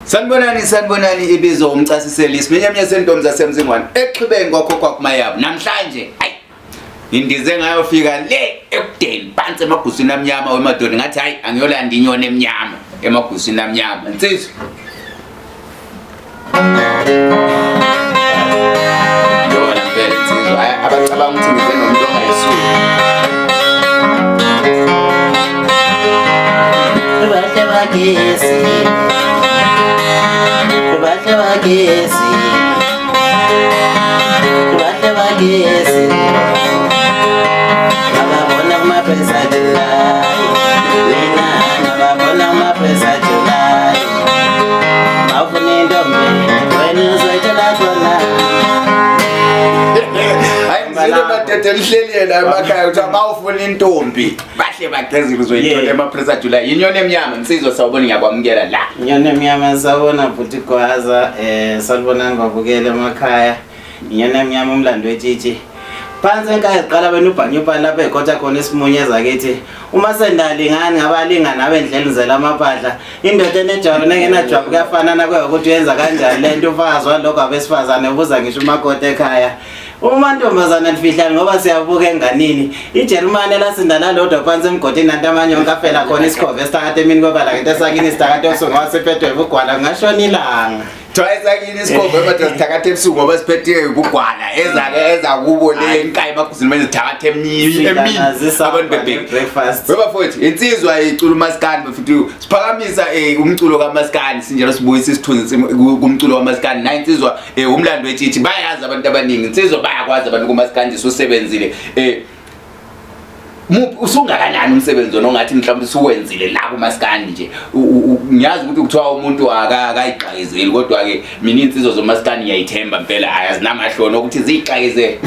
Sanibonani, sanibonani. Ibizo umcasiseli isimenyamnya sentombi zasemzingwane exhibeni kwakho kwakumayabo. Namhlanje ayi ngindize ngayofika le ekudeni phansi emaguswini amnyama wemadoda, ngathi hayi angiyolanda inyoni emnyama emaguswini amnyama. Nsizwa yona impela insizwa, hhayi abacabanga ukuthi ngize nomuntu ongayisuki. Bahle bagezi, bahle bagezi, bahle bagezi, ngababona kuma-Presa July, mina ngababona kuma-Presa July. Mawufuna intombi wena uzoyithola khona. Hayi mzile madoda, lihleli yena emakhaya ukuthi abawufuna intombi bahle bagezile uzoyithola emapresa July. Inyoni emnyama, insizwa, sawubona, ngiyakwamukela la. Inyoni emnyama, sawubona bhuti Gwaza, salibonani babukele emakhaya. Inyoni emnyama, umlando wetshitshi. Phansi enkaya ziqala wena ubhanyubhani lapho ekhotha khona isimunye ezakithi. Uma sendalingani ngabalingani abendlela uzela amaphahla. Indoda enejwabu nengenajwabu kuyafanana kuyokuthi uyenza kanjani le nto, ufakazi walokho abesifazane ubuza ngisho umakoti ekhaya. Uma ntombazane lifihlani ngoba siyabuka enganini. IJerumane elasinda lalodwa phansi emgodini nanti amanye onke afela khona, isikhova esitakade emini kwebala ngento esakini isitakade ebusuku ngoba siphethwe ubugwala kungashona ilanga. Kuthiwa esakini isikhova emadoda sithakatha ebusuku ngoba siphethwe ubugwala, ezake ezakubo le nkayi emaguzini manje zithakatha emini emini abantu bebheke. Breakfast. Webafowethu, insizwa icula umaskandi futhi siphakamisa umculo kamaskandi, sinjalo sibuyisa isithunzi kumculo kamaskandi. Nayi insizwa, umlando wetshitshi bayazi abantu abaningi, insizwa bayakwazi abantu kumaskandi usebenzile. Muphi usungakanani umsebenzi wona ongathi mhlawumbe usuwenzile la kumaskandi nje? Ngiyazi ukuthi kuthiwa umuntu akayixakezeli, kodwa-ke mina iy'nsizwa zomaskandi ngiyayithemba mpela, hhayi azinamahloni okuthi ziyixakezele.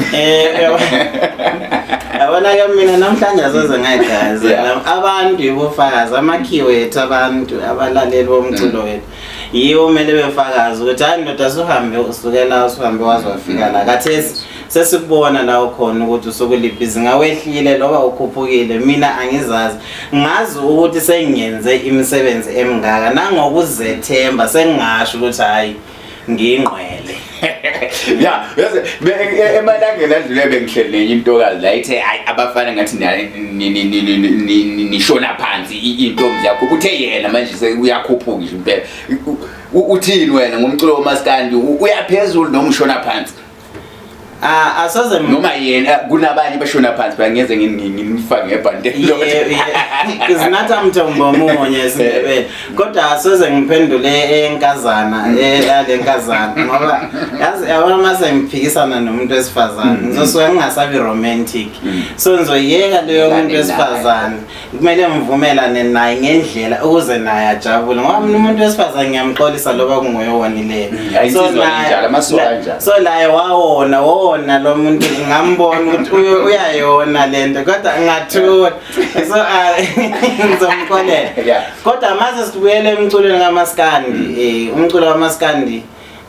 Yabona-ke mina namhlanje asoze ngayigazela abantu, yibufakazi amakhiwo ethu, abantu abalaleli bomculo wethu yiwo kumele befakaze ukuthi hayi ndoda, suhambe usukela usuhambe waze wafika la. Khathesi sesikubona la ukhona ukuthi usukuliphi izinga, wehlile loba ukhuphukile. Mina angizazi, ngazi ukuthi sengiyenze imisebenzi emingaka nangokuzethemba sengingasho ukuthi hhayi ngiyingqwele. Ya, yazi emalangeni adlule bengihleli nenye intokazi la, ithe hayi abafana ngathi nishona phansi, iy'ntombi zakho, uthe yena manje uyakhuphuka nje impela. Uthini wena ngomculo womaskandi, uyaphezulu noma ushona phansi? Ah, asoze Noma yena kunabanye bashona phansi, bangeze ngimfake ngebhande. Zinatha mthombo munye isiNdebele, kodwa asoze ngiphendule enkazana yale nkazana ngoba yazi yabona uma sengiphikisana nomuntu wesifazane ngizosuke ngingasabi romantic, so ngizoyeka leyo muntu wesifazane, kumele ngivumelane naye ngendlela ukuze naye ajabule, ngoba mina umuntu wesifazane ngiyamxolisa loba kunguye owonileyo. Hayi, insizwa injalo, amasoka anjalo. So laye wawona wona lo muntu, ngambona ukuthi uyayona lento, kodwa ngingathula, so ah, ngizomxolela. Kodwa mase sibuyele emculweni kamaskandi, umculo kamaskandi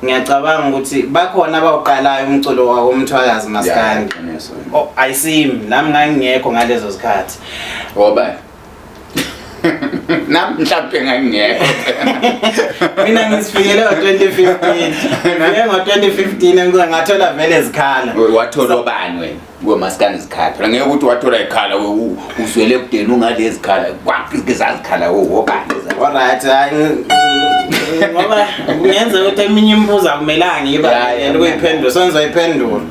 ngiyacabanga ukuthi bakhona abawuqalayo umculo wakomthwakazi maskandi. Qiniso. Oh, ayisimi nami, ngangingekho ngalezo zikhathi. Ngoba nami mhlawumbe ngangingekho. Mina ngisifikele ngo-2015, ngifike ngo-2015 ngike ngathola vele zikhala. Wathola obani wena kumaskandi zikhala? Phela ngeke ukuthi wathola ikhala uzwele ekudeni ungale zikhala kwazikhala obani? Alright, hayi ngoba kungenzeka ukuthi eminye imibuzo akumelanga ngiyibalekele ukuyiphendula, so ngizoyiphendula.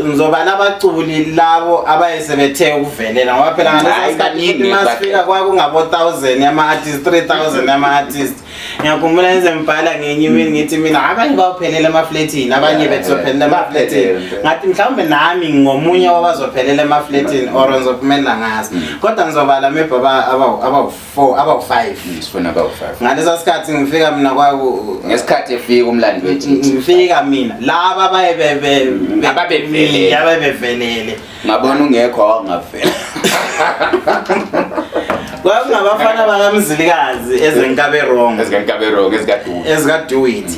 Ngizobala abaculi labo abayesebethe ukuvelela, ngoba phela ngaleso Hayi, sikhathi baningi futhi masifika kwakungabo 1000 yama-artist, 3000 yama-artist. Ngiyakhumbula ngize ngibhala ngenye imini ngithi mina abanye bawuphelela emafletini, abanye bethizophelela emafletini. Baphelele. Ngathi mhlawumbe nami ngomunye wabazophelela emafletini or ngizophumelela ngazi, kodwa ngizobala maybe abawu-four, abawu-five. Sifuna abawu-five. Ngalesa sikhathi ngifika mina kwaku Ngesikhathi efika umlando wetshitshi. Ngifika mina laba baye Ababevelele. Ababevelele. Ngabona ungekho awangavela. Kwakungabafana bakaMzilikazi ezenkabe wrong. Ezikankabe wrong, ezikaduwe. Ezika-do it.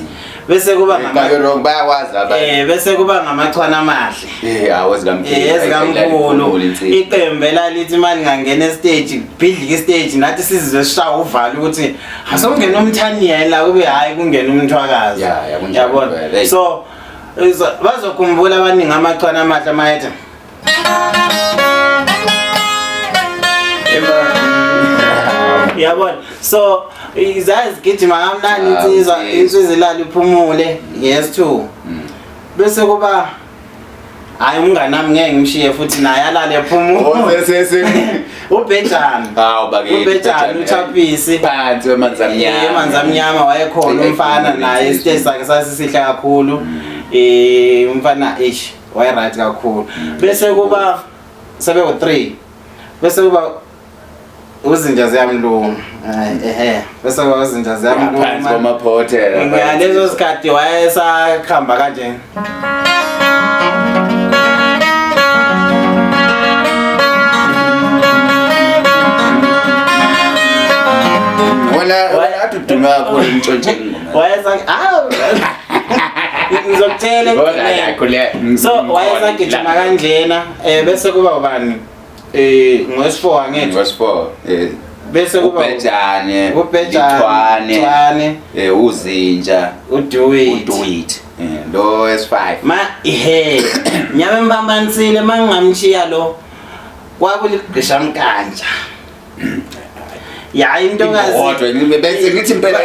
Bese kuba ngama Ngake wrong bayakwazi abantu. Bese kuba ngamachwana amahle. Awu ezikamkhulu. Ezikamkhulu. Iqembu elalithi uma lingangena estage kubhidlika istage nathi sizizwe sishaya uvalo ukuthi asongena umthaniya la kube hayi kungena umthwakazi. Ya, kunjalo Yabona. impela, hey. So bazokhumbula abaningi amachwana amahle amayetha. Yabona. So izazigijima kamnandi insizwa, insizwa ilala iphumule yes 2. Bese kuba hayi umngani wami ngeke ngimshiye futhi naye alale ephumule. Oh, se. Ubhejane. Hawu bakithi. Ubhejane uThapisi. Phansi wemanzi amnyama. Emanzi amnyama wayekhona umfana naye isiteji sakhe sasisihle kakhulu. Umfana ish waye right kakhulu. Bese kuba sebe u3. Bese kuba uzinja ziyamluma. Ehe. Bese kuba uzinja ziyamluma. Phansi kwamaphothe. Ngaleso sikhathi wayesakhamba kanje. Wena athi udume kakhulu umntshontshe ingoma. Ngizokutshela ekugcineni. So wayesagijima kanjena bese kuba ubani? Ngowesi-4 angithi. Ngowesi-4. Bese kuba uBhejane, uBhejane, Lithwane, uZinja, uDuit. uDuit. Lo S5. Ma ihe, nyabe mbambanisile mangingamshiya lo. Kwakuligqisha mkanja. Ya intokazi. Kodwa bese ngithi impela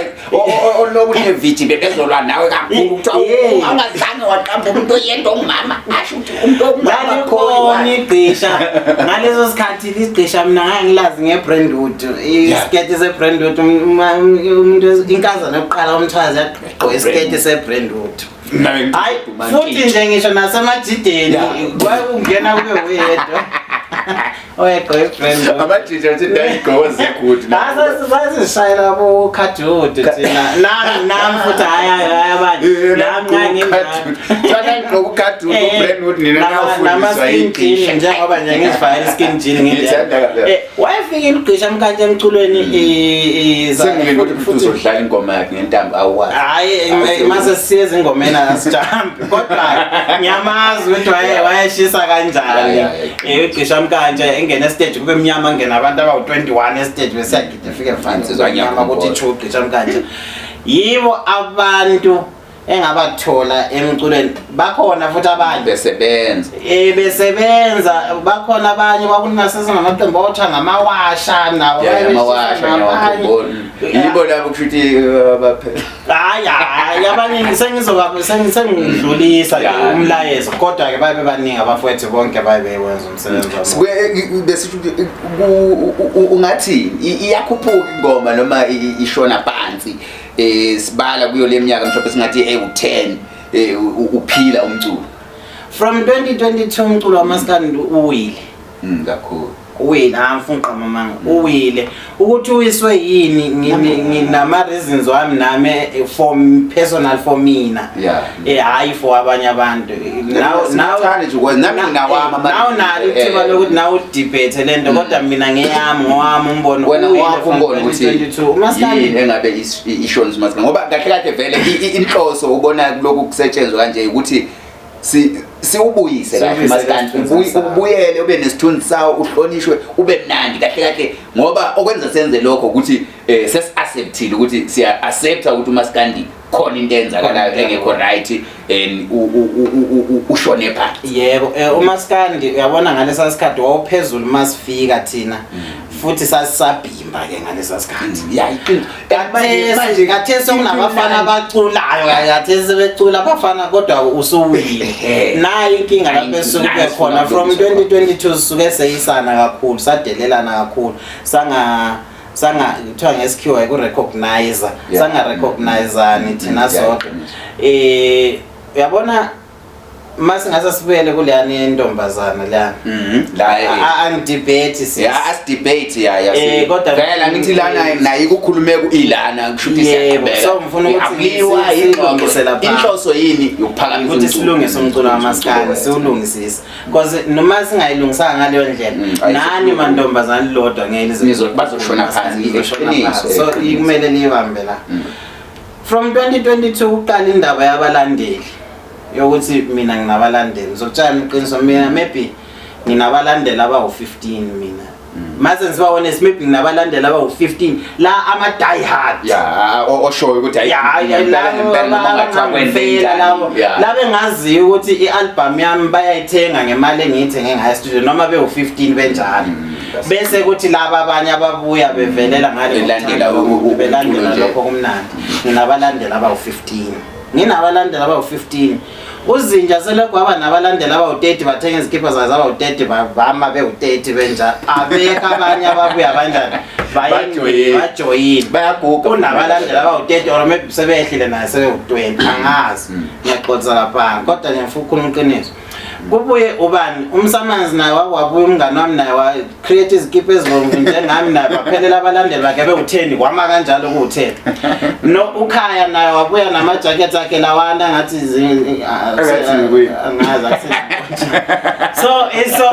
oloku neviji bebezolwa nawe kakhulu kuthiwa angazange waqamba umuntu oyedwa ongumama asho ukuthi umuntu ongumama Lalikhona igqisha ngaleso sikhathi ligqisha mina ngangilazi ngeBrandwood isiketi seBrandwood umuntu inkazana yokuqala umthwazi yagqoka isiketi seBrandwood. Hayi futhi nje ngisho nasemajideni kwakungena kube uyedwa oyegqoka iBrandwood. Amajija uthi ndayigqoka zigudi. Sasishayela bo Cardwood thina. Nami futhi hayi hayi abanye. Nami nganginjalo. Thana igqoka uCardwood uBrandwood nina nawufundiswa nama skin jean njengoba nje ngizifakela iskin jean Ngithanda kahle. Wayefika iligqisha mkanje emculweni Sengilinde ukuthi uzodlala ingoma yakhe ngentambo awazi. Hayi mase siye ezingomeni asijampi kodwa ngiyamazi ukuthi wayeshisa kanjani. Ugqisha mkanje engena estage kube mnyama ngena abantu abawu-21 estage besiyagida efike Insizwa mnyama ukuthi ngiyakhumbula. chu ugqisha mkanje. Yibo abantu engabathola emculweni bakhona futhi abanye besebenza. Besebenza bakhona abanye kwakunasese ngamaqembu otha ngamawasha nawo Ya, bayabeshisa amawasha nabanye. ngiyawakhumbula. Yibo labo kusho ukuthi abaphela. Hayi hayi abanye sengidlulisa nje umlayezo kodwa ke babe baningi abafowethu bonke babe bewenza umsebenzi wabo. Sibuye besisho ukuthi ungathi iyakhuphuka ingoma noma ishona phansi. Sibala kuyo le minyaka mhlawumbe singathi ewu-10 uphila umculo. From 2022 umculo wamaskandi uwile. Kakhulu. Uwile, angifuni uqamba amanga. Uwile. Ukuthi uwiswe yini nginama reasons wami nami for personal for mina. Hayi for abanye abantu. Sithanda nje ukwazi, nami nginawami ama- Nawu nalo ithuba lokuthi nawu debate le nto, kodwa mina ngeyami ngowami umbono. Wena Uwile ngowakho from umbono ukuthi 2022. Umaskandi yini engabe ishona umaskandi ngoba kahle kahle vele inhloso ubona lokhu kusetshenzwa kanje ukuthi siwubuyise kahle Siwubuyise umaskandi, kahle isithunzi sawo. ubuyele ube nesithunzi sawo, uhlonishwe ube mnandi kahle kahle, ngoba okwenza senze lokho ukuthi sesi-acceptile ukuthi siya-accepta ukuthi umaskandi khona into eyenzakalayo Khona into engekho right and ushone phansi. Yebo, umaskandi uyabona ngalesa sikhathi wawuphezulu masifika thina futhi sasisabhimba ke ngalesa sikhathi. Ya, iqiniso. Manje kathesi kunabafana abaculayo, kathesi sebecula abafana kodwa usuwile. Nayi inkinga lapho esuke Nayi khona sifuna from ukulungisa. 2022 sisuke seyisana kakhulu, sadelelana kakhulu, sanga kuthiwa ngesikhiwa ku recognize, sanga recognizeani thina sodwa. Uyabona mase ngase sibuyele kuleyani intombazana leyana. La, Angidebate sis. Ya, asidebate, ya, ya, si. Kodwa vele angithi lana naye ukukhulume ku ilana kusho ukuthi Yebo, siyaqhubeka. so ngifuna ukuthi Akuliwa ingxoxo. silungise lapha. Inhloso yini yokuphakamisa Ukuthi umculo? silungise umculo wamaskandi, siwulungisise. Because noma singayilungisanga ngaleyo ndlela, nani mantombazane lodwa ngeke lize Bazoshona phansi, Nizoshona iqiniso, phansi. So iqiniso. kumele liyibambe la. From 2022 kuqala indaba yabalandeli yokuthi mina nginabalandeli. Ngizokutshela iqiniso, mina maybe nginabalandeli abawu-15 mina. Mase ngiziba honest, maybe nginabalandeli abawu-15 la ama die hard. Ya, oshoyo ukuthi hayi, Ya, ngempela ngempela noma kungathiwa kwenze labo njani. Ya. laba engaziyo ukuthi i-album yami bayayithenga ngemali engiyithenge ngayo studio noma bewu-15 benjalo, bese kuthi laba abanye ababuya bevelela ngale Belandela belandela umculo nje. lokho kumnandi. Nginabalandeli abawu-15, nginabalandeli abawu-15. Uzinja selokhu waba nabalandeli abawu-30, bathenga izikhipha zazo abawu-30, bama bewu-30 benjalo, abekho abanye ababuya banjani. Bajoyile. Bajoyile. Bayaguga. Kunabalandeli abawu-30 or maybe sebehlile naye sebewu-20, angazi, ngiyaxolisa laphana, kodwa nje ngifuna ukukhuluma iqiniso. Kubuye ubani, umsamanzi naye wabuya, umngani wami naye wa-create izikipa ezibomvu njengami, naye baphelela abalandeli bakhe bewu-10, kwama kanjalo kuwu-10. No ukhaya naye wabuya namajakhethi akhe lawana ngathi Engathi kuyi. angazi akusi- so iso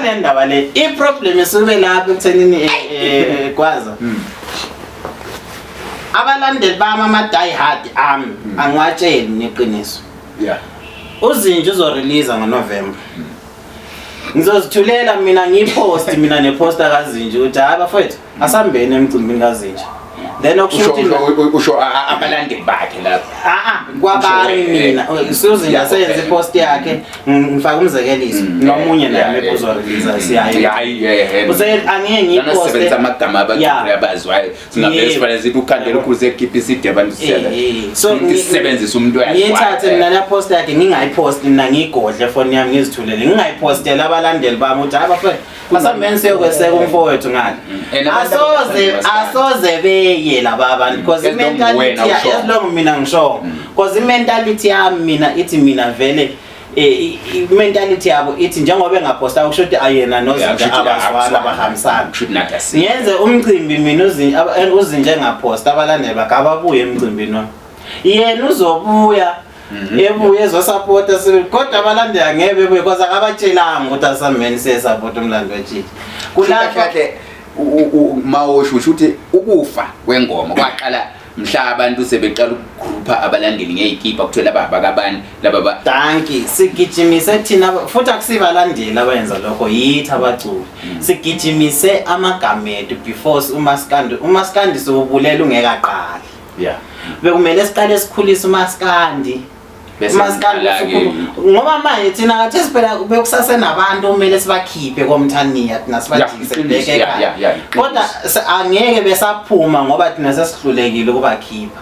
le ndaba le, i-problem isuke lapho ekuthenini, Gwaza, abalandeli bami ama-die hard ami angiwatsheli neqiniso. Uzinja uzorelease ngoNovember, ngizozithulela mina, ngiyipost mina neposter kaZinja ukuthi hayi bafowethu, asambeni emcimbini kaZinja. Then okusho Usho ukuthi usho abalandeli bakhe lapho. Ah, kwabami mina uSuzinja senze ipost yakhe, ngifaka umzekeliso, nomunye naye maybe uzorelease, siyaye Hayi, yeah. use angeke ngiyiposte. Sebenzisa amagama abantu abazwayo. Singavele sifanele sithi ukhandela ukuze ekhiphe iside abantu siyala. So Sisebenzise umuntu oyaziwayo. Ngiyithathe mina le post yakhe, ngingayiposti mina, ngiyigodle efoni yami, ngizithulele, ngingayiposteli abalandeli bami ukuthi hayi bafethu, asambeni siyokweseka umfowethu ngale. And abantu Asoze abathanda asoze beye laba abantu because As long i-mentality wena usho. as long mina ngisho, because i-mentality yami mina ithi mina vele i-mentality yabo ithi njengoba engaposta kusho ukuthi ayena nozinja kusho ukuthi abazwana, abazwana. abahambisana. Kusho ukuthi nathi asizi. Ngiyenze umcimbi mina, uzinja engaphosta, abalandeli bakhe ababuye emcimbini wami. Yena uzobuya, ebuye ezosapota sibili, kodwa abalandeli angeke bebuye because akabatshelanga ukuthi asambeni siyesapota umlando wetshitshi. Kahle Kulapho kahle mawosho usho ukuthi ukufa kwengoma kwaqala mhla abantu sebeqala ukugrupha abalandeli ngeyikipa, kuthiwe laba abakabani, laba ba Danki, sigijimise thina futhi akusibalandeli abayenza lokho, yithi abaculi sigijimise amagama ethu before umaskandi. Umaskandi siwubulela ungekaqali. Bekumele siqale sikhulise umaskandi. Bese umaskandi niqala-ke. Ngoba manje thina kathi phela bekusasenabantu okumele sibakhiphe komthaniya, thina sibajikise iqiniso, bheke ekhaya. Yeah, iqiniso. Kodwa angeke besaphuma ngoba thina sesihlulekile ukubakhipha.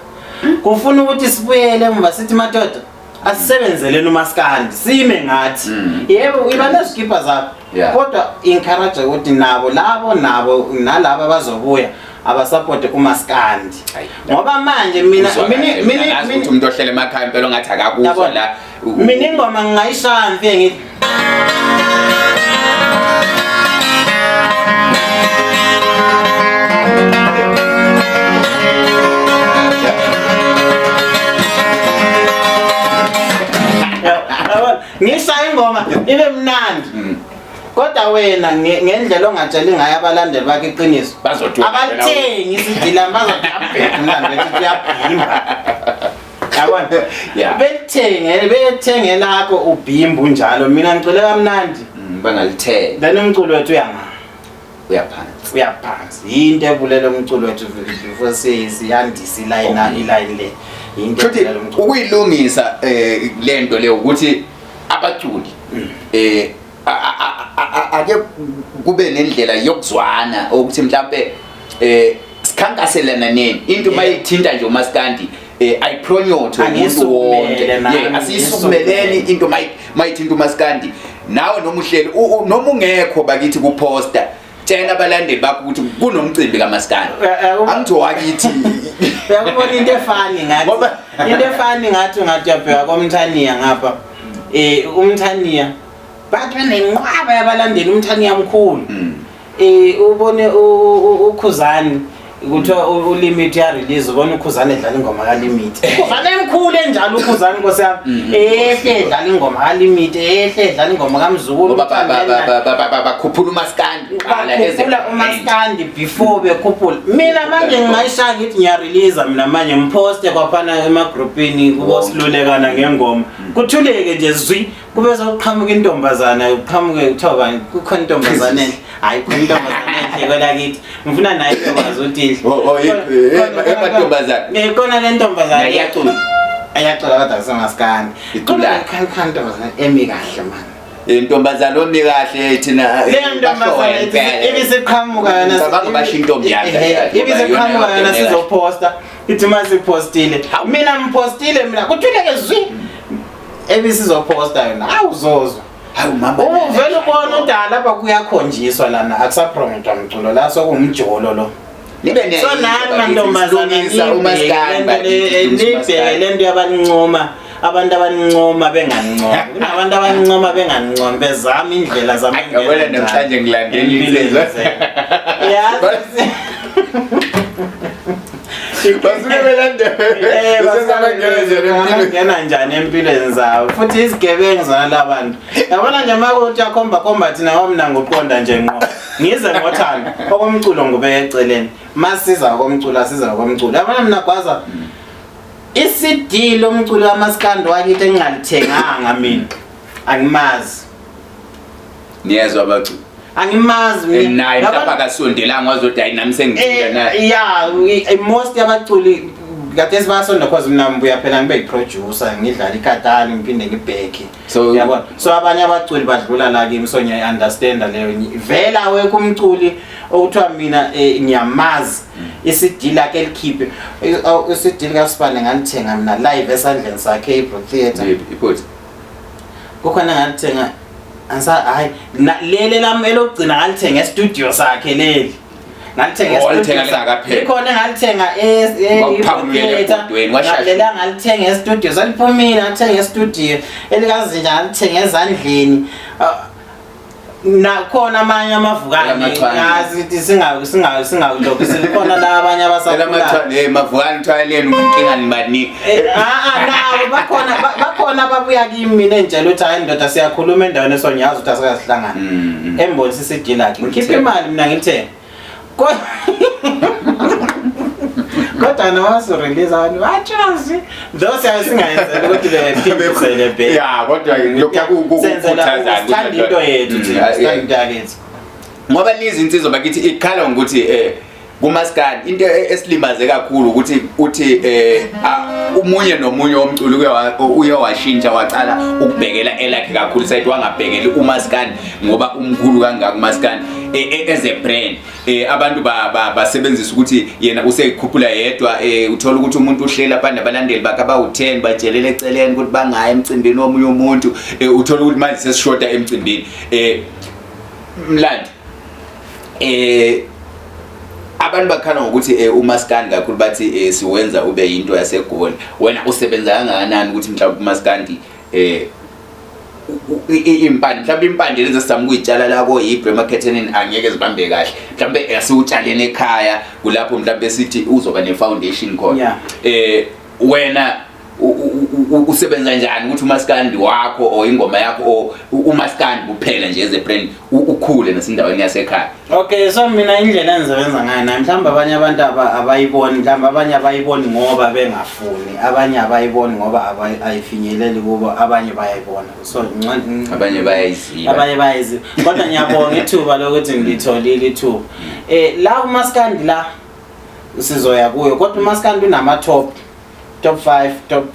Kufuna ukuthi sibuyele emuva sithi madoda, asisebenzeleni umaskandi, sime ngathi yebo, iba nezikipa zakho, kodwa encourage ukuthi nabo labo nabo nalabo abazobuya abasapote umaskandi. Hayi. Ngoba manje mina Uzwa kahle, mina ngazi ukuthi umuntu ohlele emakhaya impela ongathi akakuzwa Yabona. la Mina ingoma ngingayishaya ngifike ngithi yabona, ngishaya ingoma ibe mnandi, kodwa wena ngendlela ongatsheli ngayo abalandeli bakhe iqiniso, Bazothi wena abalithengi iCD lami, bazothi abheka umlando wethi uyabhimba, yabona. Belithenge, bethenge lakho ubhimbu njalo, mina ngicule kamnandi. Bangalithenga. Then umculo wethu uyanga Uyaphansi. Uyaphansi. Yinto ebulela umculo wethu before siyandisa ilayini, ilayini le yinto Futhi ebulela umculo. Ukuyilungisa lento leyo ukuthi abaculi ake kube nendlela yokuzwana ukuthi mhlambe sikhankaselana nini into mayithinta nje umaskandi, ayipronyothe umuntu Angisukumele wonke. nami, Yeah, asiyisukumeleni. Ngisukumele. Into mayithinta umaskandi, nawe noma uhleli noma ungekho bakithi kuposter, tshela abalandeli bakho ukuthi kunomcimbi kamaskandi. Angithi wakithi. Uyakubona into efani ngathi into efani ngathi ungathi uyabheka komthaniya ngapha, umthaniya bathi banenqwaba yabalandeli, umthaniya mkhulu. Ubone ukhuzani Kuthiwa uLimit uyarelease, ubona uKhuzane edlala ingoma kaLimit. Ukhuzane emkhulu enjalo uKhuzane, nkosi yami. Ehle edlala ingoma kaLimit, ehle edlala ingoma kaMzukulu. Ngoba bakhuphula umaskandi kuqala as a Bakhuphula brand. umaskandi before bekhuphula. Mina manje ngingayishaya ngithi ngiyarelease mina manje, ngiphoste kwaphana emagrupini kubo silulekana ngengoma. Kuthuleke nje zwi, kube sokuqhamuka intombazana, kuqhamuke kuthiwa bani, kukhona intombazana enhle. Hayi, khona intombazana enhle kwelakithi. Ngifuna naye ibekwazi ukuthi inhle. Oh, emantombazana. Khona le ntombazana. Naye iyacula. Ayacula kodwa kusemaskandi. Icula. Khona intombazana emi kahle man. Intombazana omi kahle thina. Leyo ntombazana ibisiqhamuka yona. Ngicabanga basho intombi yami kahle kahle, ngoba Ibisiqhamuka iyona yona yodwa emi kahle. sizophosta. Ithi uma siphostile, mina ngipostile mina, kuthuleke zwi. Ebisizophosta yona, awuzozwa. Hawu mama. Uvele ubona udala lapha kuyakhonjiswa lana, akusapromotwa mculo la, sokuwumjolo lo. Nibe ne So nani mantombazana, silungisa umaskandi. Nibheke le nto yabancoma, abantu abancoma bengancomi. Kunabantu abancoma bengancomi, bezama indlela zama. Yabona namhlanje ngilandela insizwa. Yazi. Basuke belandela. Bese bangena nje empilweni. Bangena njani empilweni zabo, futhi izigebengu zona labantu. Yabona nje uma kuthi uyakhomba khomba thina wamna ngokuqonda nje ngqo. Ngize ngothando okomculo ngubeke eceleni. Masiza okomculo, asiza okomculo. Yabona mina Gwaza, i-CD lomculo kamaskandi wakithi engingalithenganga mina angimazi. Niyezwa abaculi. Angimazi mina. Naye Yabona- mhlawumbe akasondelanga wazothi hayi nami sengicula naye. Ya, most yabaculi kade sibasonda, cause mina ngibuya phela ngibe yi-producer, ngidlala ikatani, ngiphinde ngibhekhe. Yabona, so abanye abaculi badlula la kimi, so ngiyayi-understanda leyo. Vele awekho umculi okuthiwa mina ngiyamazi i-CD lakhe elikhiphe. I-CD likaSibane ngalithenga mina live esandleni sakhe e-Ibro Theatre. Yiphi iphothi? Kukhona ngalithenga angisa, hayi, leli lami elokugcina ngalithenga e-studio sakhe leli. Ngalithenga Oh, walithenga e-studio sakhe. lingakapheli. Likhona engalithenga Wawuphakulele e-Theatre. ebhodweni, washasha. Lela ngalithenga e-studio, saliphumile, ngalithenga e-studio. Elikazinja ngalithenga ezandleni. Ah, nakhona amanye amavukane Elamachwane. ngazi ukuthi singalokhu silikhona la abanye abasakhulayo. Elamathwane, mavukane thwaleni inkinga nibani. Ah, nabo bakhona, bakhona ababuya kimi mina engitshela ukuthi hayi ndoda, siyakhuluma endaweni esonyazi ukuthi asikazihlangana. Embonisa i-CD lakhe, ngikhiphe imali mina ngilithenge. Kodwa noma su-release abantu batshazi though siyabe singayenzela ukuthi bephindisele back. Ya, kodwa lokhu Senzela kukhuthazana. sithanda into yethu thina, sithanda into yakithi. Ngoba lizi insizwa bakithi ikhala ngokuthi kumaskandi into esilimaze kakhulu ukuthi uthi umunye nomunye womculo uye washintsha wacala ukubhekela elakhe kakhulu side, wangabhekeli umaskandi ngoba umkhulu kangaka umaskandi as a brand. Abantu basebenzisa ukuthi yena usekhuphula yedwa. Uthola ukuthi umuntu uhlela abantu abalandeli bakhe abawu-10, batshelela eceleni ukuthi bangayi emcimbini womunye umuntu. Uthola ukuthi manje sesishoda emcimbini. Mlandi, abantu bakhala ngokuthi umaskandi kakhulu bathi siwenza ube yinto yaseGoli. Wena usebenza kangakanani ukuthi mhlawumbe umaskandi impande, mhlawumbe impande lezi esizama ukuyitshala la koYibro emakhethenini angeke zibambe kahle, mhlawumbe asiwutshaleni ekhaya kulapho mhlawumbe sithi uzoba ne-foundation khona. Wena usebenza njani ukuthi umaskandi wakho or ingoma yakho or umaskandi kuphela nje as a brand ukhule nasendaweni yasekhaya? Okay, so mina indlela engisebenza ngayo nayo, mhlawumbe abanye abantu abayiboni, mhlawumbe abanye abayiboni ngoba bengafuni, abanye abayiboni ngoba ayifinyeleli kubo, abanye bayayibona. So Abanye bayayiziba. Abanye bayayiziba. Kodwa ngiyabonga ithuba lokuthi ngilitholile ithuba. La kumaskandi la sizoya kuyo, kodwa umaskandi unama top 5, top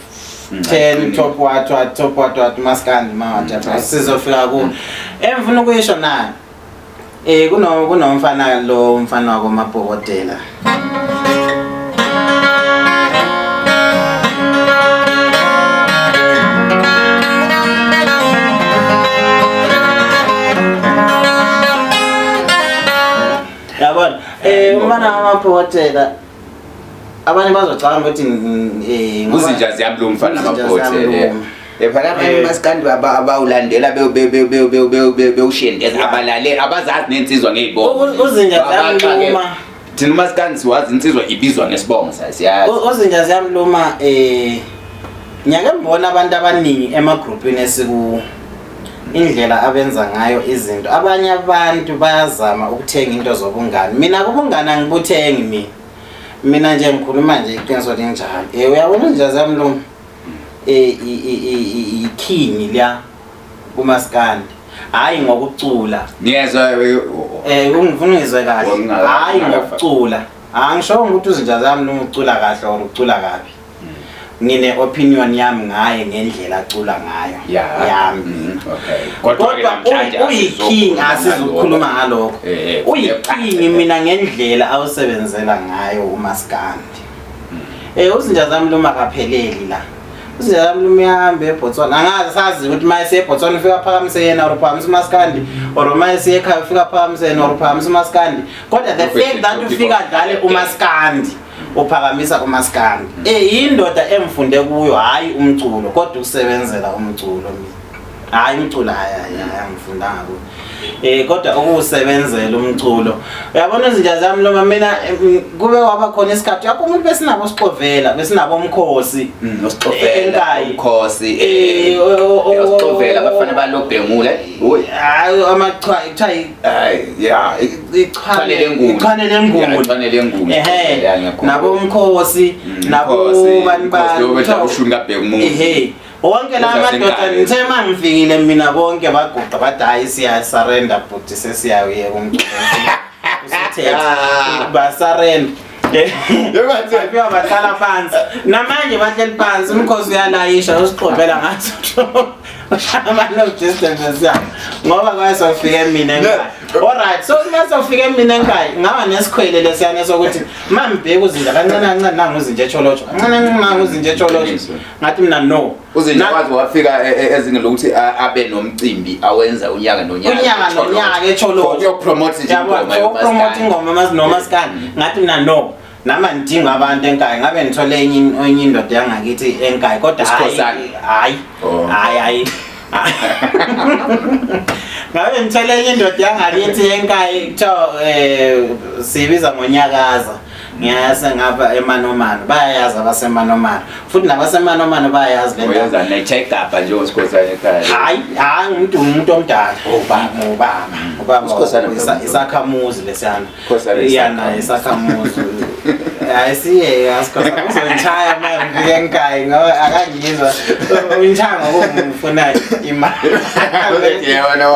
10, top what what, top what what maskandi mawathi sizofika kuwo. Engifuna ukuyisho nayo, kunomfana lo, umfana wakomabhokotela. Yabona, umfana wamabhokotela, abanye bazocabanga ukuthi Uzinja ziyamluma umfana Uzinja amabhokotela. ziyamluma. Phela abanye maskandi abawulandela bewushendeza, abalale, abazazi nensizwa ngey'bongo. Uzinja Babaxake. ziyamluma. Thina umaskandi siwazi insizwa ibizwa ngesibongo sayo, siyazi. Uzinja ziyamluma ngiyake ngibona abantu abaningi emagrupini esiku indlela abenza ngayo izinto. Abanye abantu bayazama ukuthenga into zobungani. Mina kubungani angibuthengi mina. Mina nje ngikhuluma nje iqiniso linjalo. Uyabona uzinja ziyamluma i-king la kumaskandi. Hayi ngokucula. Ngiyezwa. Ungifuna ngizwe kahle. Hayi ngokucula. Angisho ukuthi uzinja ziyamluma ucula kahle or ucula kabi. Ngine opinion yami ngaye ngendlela acula ngayo. Yami. Okay. Kodwa uyi-king, asizukukhuluma ngalokho. Uyi-king mina ngendlela awusebenzela ngayo umaskandi. Uzinja ziyamluma akapheleli la. Uzinja ziyamluma uyahamba eBotswana. Angazi sazi ukuthi uma esiye eBotswana ufika phakamise yena or phakamise umaskandi, or uma esiye ekhaya ufika phakamise yena or phakamise umaskandi. Kodwa the fact that ufika adlale umaskandi, uphakamisa umaskandi. Indoda emfunde kuyo hayi umculo, kodwa ukusebenzela umculo mina. Hayi umculo, hayi hayi angifundanga kuyo. Kodwa ukuwusebenzela umculo. Uyabona izinja ziyamluma mina kube waba khona isikhathi yakho umuntu besinabo sixovela, besinabo umkhosi. Osixovela, umkhosi. Osixovela abafana balobhengula. Oy. Hayi amachwa, kuthiwa Hayi, ya, ichwane lengulu. Ichwane lengulu. Ichwane lengulu. Ehhe. Nabo umkhosi, nabo bani bani. Lo bedla ushuni kaBhekumuzi. Ehhe. Wonke la madoda ngithe mangifikile mina bonke baguqa bathi hayi siya surrender bhuti sesiyawuyeka umculo. Usithethe. Ba surrender. Yebo bahlala phansi. Namanje bahleli phansi umkhosi uyalayisha usixovela ngathi. Ushaya distance ya. Ngoba kwasofika mina ekhaya. Alright, so masofika mina ekhaya ngaba nesikhwele lesiyana sokuthi mambheka uzinja kancane kancane nangu uzinja echolocho. Kancane kancane nangu uzinja echolocho. Ngathi mina no. Uzinja waze wafika ezingeni lokuthi abe nomcimbi awenza unyaka nonyaka. Unyaka nonyaka echolocho. Ukuyopromote nje ingoma yokupromote ingoma nomaskandi. Ngathi mina no. Nama ngidinga abantu enkaya ngabe ngithole enye indoda yangakithi enkaya kodwa hayi hayi hayi hayi ngabe ngithole enye indoda yangakithi enkaya kuthiwa siyibiza ngonyakaza ngiyase ngapha eManomano bayayazi abasemanomano futhi nabasemanomano bayayazi le ndawo. Uyenza nechegabha nje uSikhosana ekhaya. Hayi hayi umuntu omdala ubaba ubaba ubaba isakhamuzi lesiyana. Yana isakhamuzi. Hayi siye asikhosana uzonchaya manje ngifike enkaya ngoba akangizwa unchaya ngoba ngifuna imali. Yabona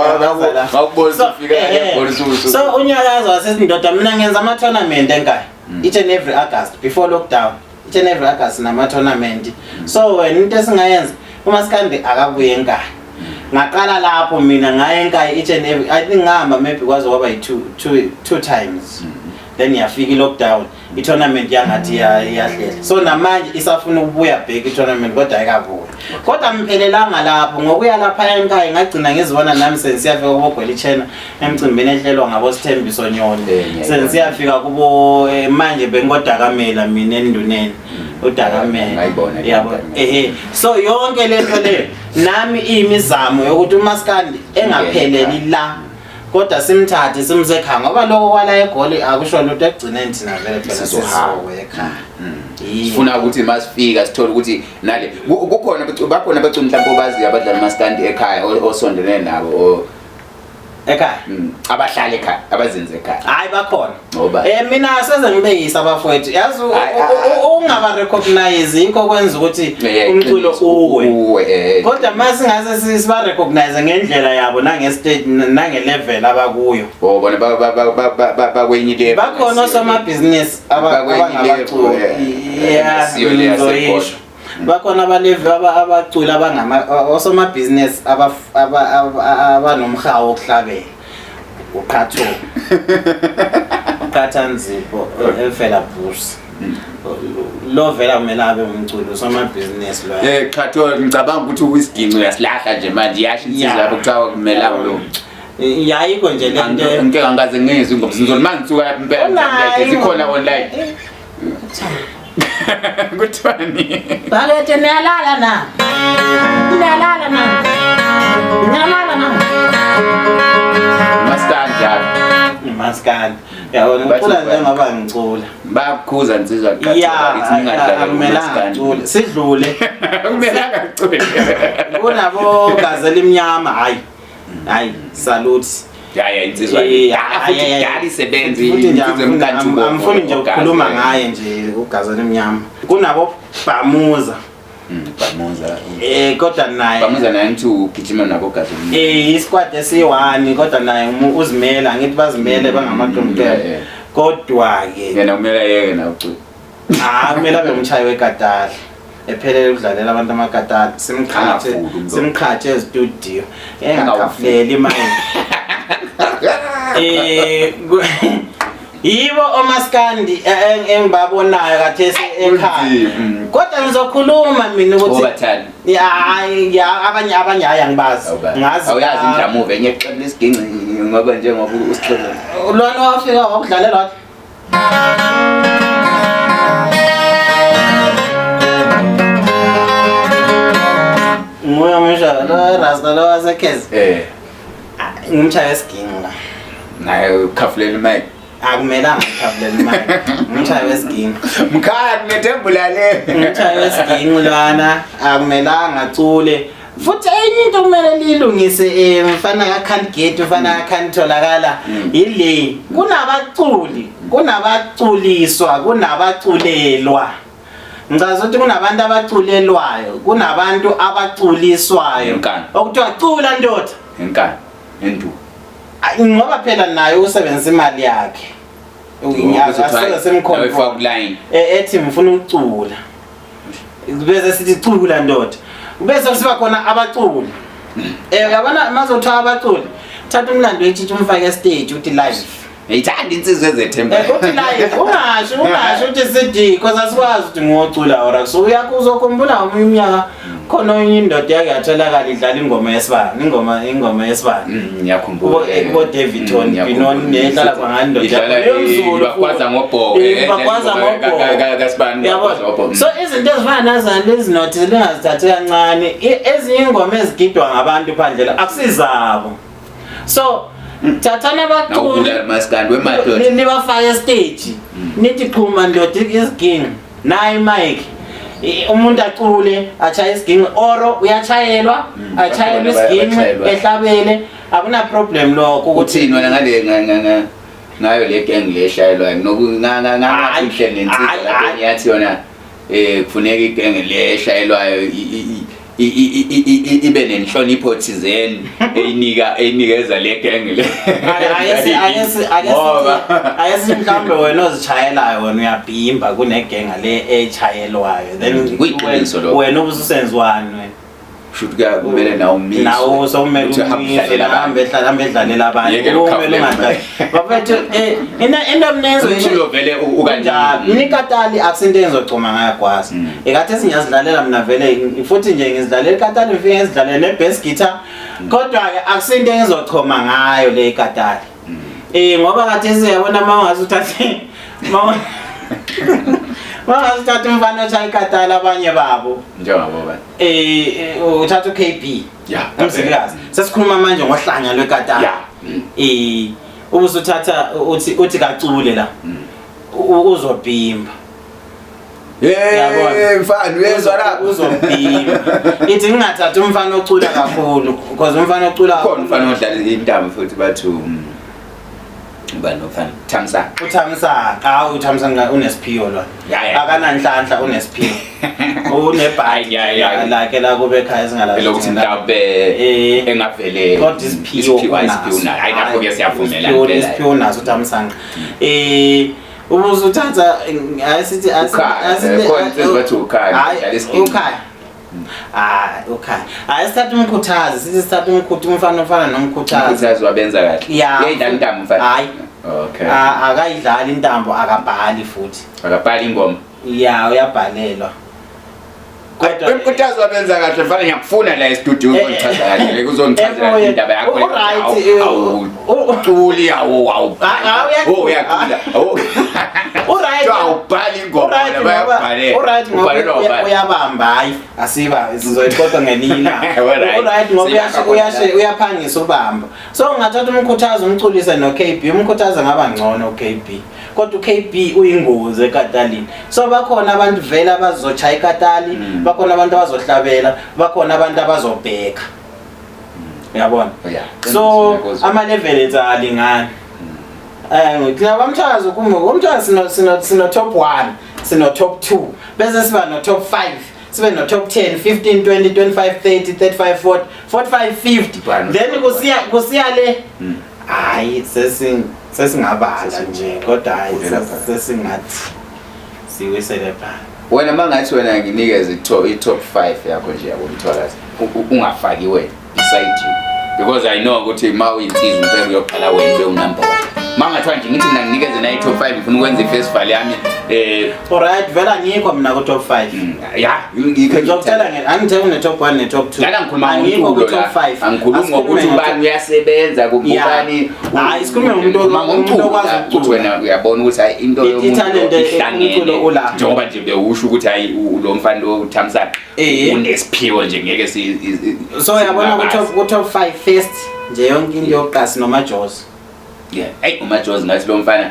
wakubona ufika ebona. So unyakazo wasesindoda mina ngenza ama tournament enkaya. Each and every August before lockdown. Each and every August nama tournament. So wena into esingayenza umaskandi akabuye enkaya. Ngaqala lapho mina ngaye enkaya each and every, I think ngihamba maybe kwaze kwaba yi two times. Then yafika i-lockdown, i-tournament yangathi iyahlela. So namanje isafuna ukubuya back i-tournament kodwa ayikabuyi. Kodwa ngiphelelanga lapho ngokuya lapha enkaya ngagcina ngizibona nami sensiyafika kubo Gwelichena emcimbini ehlelwa ngabo Sithembiso Nyoni. Sensiyafika kubo manje bengodakamela mina enduneni. Udakamela. Yabo. Ehe. So yonke lento le nami imizamo yokuthi umaskandi engapheleli la kodwa simthathe simse ekhaya ngoba lokho kwala eGoli akusho lutho ekugcineni thina vele phela sizohamba ekhaya. Sifuna ukuthi masifika sithole ukuthi nale kukhona bakhona abaculi mhlawumbe obaziyo abadlala umaskandi ekhaya osondelene nabo ekhaya abahlala ekhaya abazenze ekhaya. Hayi bakhona. Mina seze ngibeyisa abafowethu yazi ungaba recognize yikho kwenza ukuthi umculo uwe. Kodwa mase ngase siba recognize ngendlela yabo nange stage nange level abakuyo. Oh bona bakwenye level. Bakhona osomabhizinisi abangabaculi. Yeah. Bakhona abalevi abaculi abangama osomabhizinisi abanomhawu wokuhlabela. Uqhatho. Uqhathanzipho efela Bruce. Lo vela kumele abe umculi usomabhizinisi lo. Qhatho ngicabanga ukuthi uyisiginci uyasilahla nje manje iyasho insizwa lapho kuthiwa kumele abe lo. Yayikho nje lento. Ngeke angikaze ngizwe ingoma sizolo mangisuka impela zikhona online. Kuthiwani? Bakethe niyalala na? Niyalala na? Niyalala na? Maskandi njalo. Umaskandi. Yabona Bathi ngicula njengoba ngicula. Bayakukhuza insizwa Ya, qatha ithi ningadlali akumelanga umaskandi. ngicule. Sidlule. Akumelanga kucule. Kunabo gazi elimnyama hayi. Hayi, salute. Ya ya insizwa. Eh, Ya hayi, futhi hayi, dala isebenzi Futhi nje insizwa emkantshubomvu. angifuni nje ukukhuluma ngaye nje ugazi elimnyama. Kunabo Bhamuza. Bhamuza. Kodwa naye Bhamuza naye ngithi ugijima nabo gazi. Isquad esi1 kodwa naye uzimele angithi bazimele bangamaqembu Yeah, yeah. Kodwa ke Yena kumele ayeke nawe ucula. Ah, kumele abe umshayi wekatali. Ephelele ukudlalela abantu amakatali. Simqhathe, Angafuni umlomo. simqhathe estudio. Engakhafuleli manje. Yibo omaskandi engibabonayo kathesi ekhaya. Kunzima. Kodwa ngizokhuluma mina ukuthi Obathani. Ya, ya, abanye hayi angibazi. Ngazi. Awuyazi indlamuva enye exebula isiginci ngoba njengoba usixebula. Lona wafika wakudlalela wathi Nguye ngisho lo Rasta lo wasekhezi. Ngumshaya wesiginci la. Naye ukhafulela imic. Akumelanga ngikhafulela imic. Ngumshaya wesiginci. Mkhaya kunethembula le. Ngumshaya wesiginci lwana akumelanga acule. Futhi enye into kumele liyilungise mfana ka can't get mfana ka can't tholakala ile kunabaculi kunabaculiswa kunabaculelwa. Ngicaza ukuthi kunabantu abaculelwayo kunabantu abaculiswayo. Inkani. Okuthiwa cula ndoda. Inkani. Endu. Ngoba phela naye usebenzisa imali yakhe. Ngiyazi semkhona. Uyifaka line. Ethi ngifuna ukucula. Bese sithi cula ndoda. Bese kusiba khona abaculi. Uyabona mazothiwa abaculi. Thatha umlando wetshitshi umfake stage uthi live. Ngiyithanda insizwa ezethemba. Uthi live ungasho uthi CD because asikwazi ukuthi ngocula ora. So uyakuzokhumbula omunye umnyaka khona enye indoda yake yatholakala idlala ingoma yesibani, ingoma yesibani. Ngiyakhumbula. Kubo Davidton, Ngiyakhumbula. Binoni, nehlala kwangani indoda Idlala, yakho. Yomzulu bakwaza futhi. ngobhoko, Bakwaza idlala ingoma ngobhoko. kaSibani, Yabo. bakwaza ngobhoko. So izinto ezifana nazo lezi nothi lingazithathi kancane. Ezinye ingoma ezigidwa ngabantu phandle la akusizabo. So thathana abaculi Nawubulala maskandi wemadoda. Nibafake stage. Nithi xhuma ndoda isiginci. Nayi mic. Umuntu acule achaye isiginci oro uyachayelwa achayelwa isiginci Bayachayelwa. ehlabele akuna problem lokho ukuthi Uthini wena ngale ngayo le gang le eshayelwayo noku Hayi, ngathi ngihleli nensizwa hayi, lapho hayi. ngiyathi yona kufuneka igenge le eshayelwayo ibe nenhlonipho thizeni eyinikeza le gang le. Ngoba Ayesi mhlawumbe wena ozishayelayo wena uyabhimba kunegenga le echayelwayo then Kuyiqiniso lokho. wena ubususenziwani wena? Shuthi kumele nawe umiswe. Nawo sokumele Uthi uhambe umiswe, udlalela abantu. uhambe uhambe edlalela abantu. Yekela Kumele ukukhafulela. ungadlali. Bafethu, into mnenzo Umculo vele ukanjani? Kunjalo. Mina ikatali akusinto engizocoma ngayo gwazi. Ekathi esingiyazidlalela mina vele futhi nje ngizidlalela ikatali ngifike ngizidlalele ne-bass guitar. Kodwa-ke akusinto engizochoma ngayo le ikatali. Ngoba kathi siyabona uma ungaze uthathe, uma ungaze uthathe umfana otshaya ikatali abanye babo. Njengabo bani? Uthatha u-K B. Ya, Umzilikazi. Sesikhuluma manje ngohlanya lwekatali. Ya. Ubusuthatha uthi kacule la. Uzobhimba. Yabona. Mfana uyezwa la. Uzobhimba. Ithi ngingathatha umfana ocula kakhulu because umfana ocula Khona umfana odlala intambo futhi bathi ubani lo mfana? Thamsanqa. uThamsanqa. Hawu, uThamsanqa unesiphiwo lo. Ya, ya. Akananhlanhla unesiphiwo. Unebhayi Hayi, ya, ya. lakhe la kube ekhaya singalazi. Elokuthi mhlawumbe engavele Kodwa isiphiwo isiphiwo unaso. isiphiwo unaso. Hayi, lapho ke siyavumela Isiphiwo, impela. isiphiwo unaso uThamsanqa. Ubusuthatha, ayisithi, ayisithi, Ukhaya, ayisithi, khona insizwa bathi ukhaya, Hayi, dlala isiginci. ukhaya. Hayi, ukhaya. Hayi, sithatha umkhuthazi, sithi sithatha umkhuthazi, umfana ofana nomkhuthazi. Umkhuthazi wabenza kahle. Ya. Uyayidlala intambo umfana? Hayi. Okay. Akayidlali intambo, akabhali futhi. Akabhali ingoma. Ya, uyabhalelwa. Kodwa Umkhuthazi wabenza kahle mfana ngiyakufuna la e-studio uzongichaza kahle uzongichazela Ebuye. indaba yakho. Uright, Awuculi awu awu. Ah, ah, uyacula. Oh uyacula. Awu. Uright. Awubhali ingoma Uright la ngoba bayabhalela. uright ngoba Ubhalelwa ubani? uyabamba hayi asiba sizoyixoxa ngelinye ilanga. Alright. Uright ngoba Siyakha khona. uyaphangisa ubamba. So ungathatha umkhuthazo umculise no KB, umkhuthazo ngaba ngcono uKB. Kodwa uKB uyingozi ekatalini. So bakhona abantu vele abazochaya ikatali, bakhona abantu abazohlabela, bakhona abantu abazobheka. Uyabona? Yeah. So ama level ethu alingani. Thina bamthazi kuma umthazi sino top 1, sino top 2, bese siba no top 5, sibe no top 10, 15, 20, 25, 30, 35, 40, 45, 50. Bani. Then kusiya le hayi sesingabala nje kodwa hayi Kulela phakathi. sesingathi siwisele phansi. Wena mangathi wena nginikeze i-top 5 yakho nje yabo mthwakazi ungafaki wena beside you because I know ukuthi ma uyinsizwa impela uyoqala wena ube unumber 1. Mangathiwa nje ngithi mina nginikeze na i-top 5 ngifuna ukwenza i-festival yami Alright, vela ngikho mina ku top 5. Ya ngikho Ngizokutshela nge angithe une top 1 ne top 2. Lana ngikhuluma Angikho ku ngomculo top la. 5. Angikhulumi ngokuthi ubani uyasebenza kumbe Yeah. ubani. Hayi, sikhulume ngomuntu Ngikhuluma ngomculo okwazi la, ukucula. ukuthi wena uyabona ukuthi hayi into yomuntu Ithalente, ihlangene. umculo ula. Njengoba nje bewusho ukuthi hayi lo mfana lo uThamsanqa unesiphiwo nje ngeke si So uyabona ku singabazi. top 5 first nje yonke into yokuqala noMajozi. Yeah, hey uMajozi ngathi lo mfana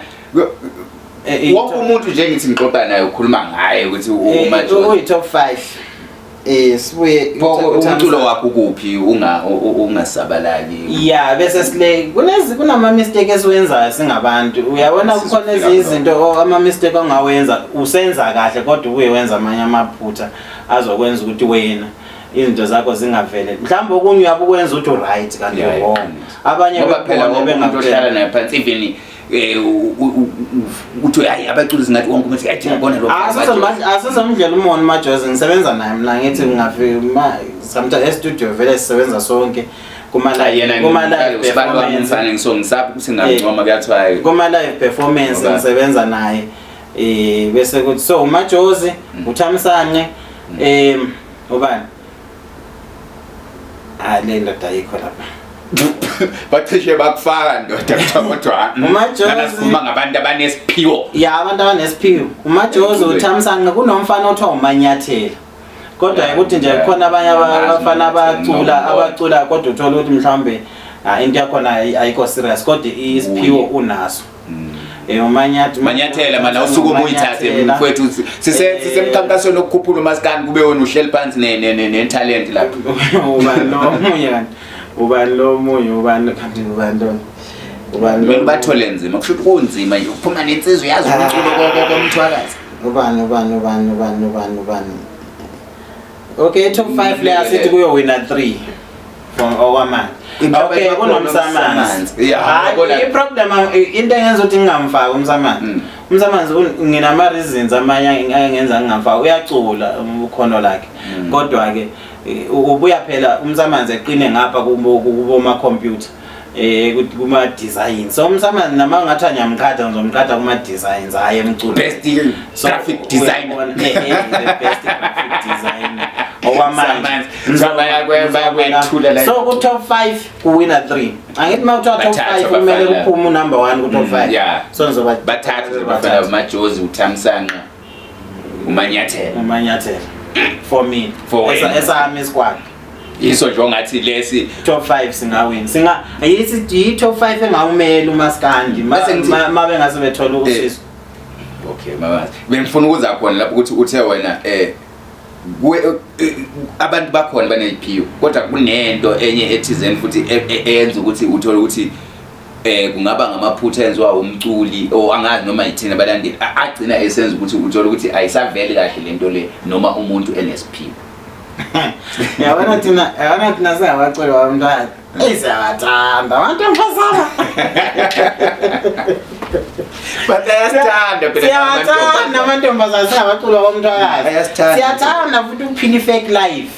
wonke umuntu nje ngithi ngixoxa naye ukhuluma ngaye ukuthi uMajozi Uyi top 5. Sibuye Pho umculo wakho ukuphi ungasabalali? Yeah, bese sile kunezi kunama mistake esiwenzayo singabantu. Uyabona kukhona Sizofika ezinye izinto ama mistake ongawenza usenza kahle kodwa ubuye wenza amanye amaphutha azokwenza ukuthi wena izinto zakho zingavele. Mhlawumbe okunye uyabukwenza ukuthi right kanti Yeah, wrong. yeah. Abanye Ngoba phela bekubone wonke umuntu ohlala bengakutshela. naye phansi even uthi hayi abaculi singathi wonke umuntu athi ngibona lo Asizomdlela umona uMajozi ngisebenza naye mina ngithi ngingafika sometimes e-studio vele sisebenza sonke kuma Cha, yena kuma live usibani wami performance umfana ngisongisapha ukuthi ngingamncoma kuyathiwa kuma live performance Ngoba- ngisebenza naye bese kuthi so uMajozi uThamsanqe ubani le ndoda ayikho lapha bacishe bakufaka ndoda kuthiwa kodwa uMajozi- lana sikhuluma ngabantu abanesiphiwo. Ya abantu abanesiphiwo uMajozi Emculweni. uThamsanqa kunomfana othiwa uManyathela kodwa ukuthi nje kukhona abanye Angazi abafana uManyathela, nombona. abacula kodwa uthola ukuthi mhlawumbe into yakhona ayikho serious kodwa isiphiwo Uye. unaso. Manyathela mana usukume uyithathe Manyathela. mfowethu sisemkhankasweni wokukhuphula umaskandi kube wena uhleli phansi ne talent lapho. Ubani lo omunye kanti? Ubani lo omunye? Ubani kanti ubani lo? Ubani lo? Kumele bathole nzima kusho ukuthi kunzima nje ukuphuma nensizwa yazi umculo komthwakazi. Ubani ubani ubani ubani ubani ubani? Okay, top 5 le asithi kuyo wina 3 from okwamanje. Inqaba Okay, iba khona kunomsamanzi. uMsamanzi. Yeah, Hayi, yabona. i-problem into engenza ukuthi ngingamfaki uMsamanzi. uMsamanzi nginama reasons amanye angenza ngingamfaki. Uyacula ukhono lakhe. Kodwa ke ubuya phela uMsamanzi eqine ngapha kubo ma computer. Kuma design. So uMsamanzi nama ngathi ngiyamqhatha ngizomqhatha kuma designs hayi emculo. Best So, graphic designer. uyabona, the best graphic designer. Okwamanje. Msamanzi. So bayakwethula la. So ku top 5 ku winner 3. Angithi uma kuthiwa top Bathathu 5 kumele abafana. kuphume unumber 1 ku top 5. Yeah. So ngizoba bathathu nje bafana uMajozi uThamsanqa uManyathela. uManyathela. For me. For wena. Esami isquad. Yiso nje ongathi lesi top 5 singawin. Singa yithi yi top 5 engawumela uMaskandi Bese ngithi- ma bengase bethola usizo. Okay mama. Bengifuna ukuza khona lapho ukuthi uthe wena abantu bakhona baneziphiwo kodwa kunento enye ethizeni futhi eyenza ukuthi uthole ukuthi kungaba ngamaphutha enziwa umculi o angazi noma yithina abalandeli agcina esenza ukuthi uthole ukuthi ayisaveli kahle lento le noma umuntu enesiphiwo. Yabona thina singabaculi babantwana. Eyi siyabathanda amantombazana. But ayasithanda phela Siyabathanda amantombazana singabaculi babantwana. Ayasithanda. Siyathanda futhi ukuphila i-fake life.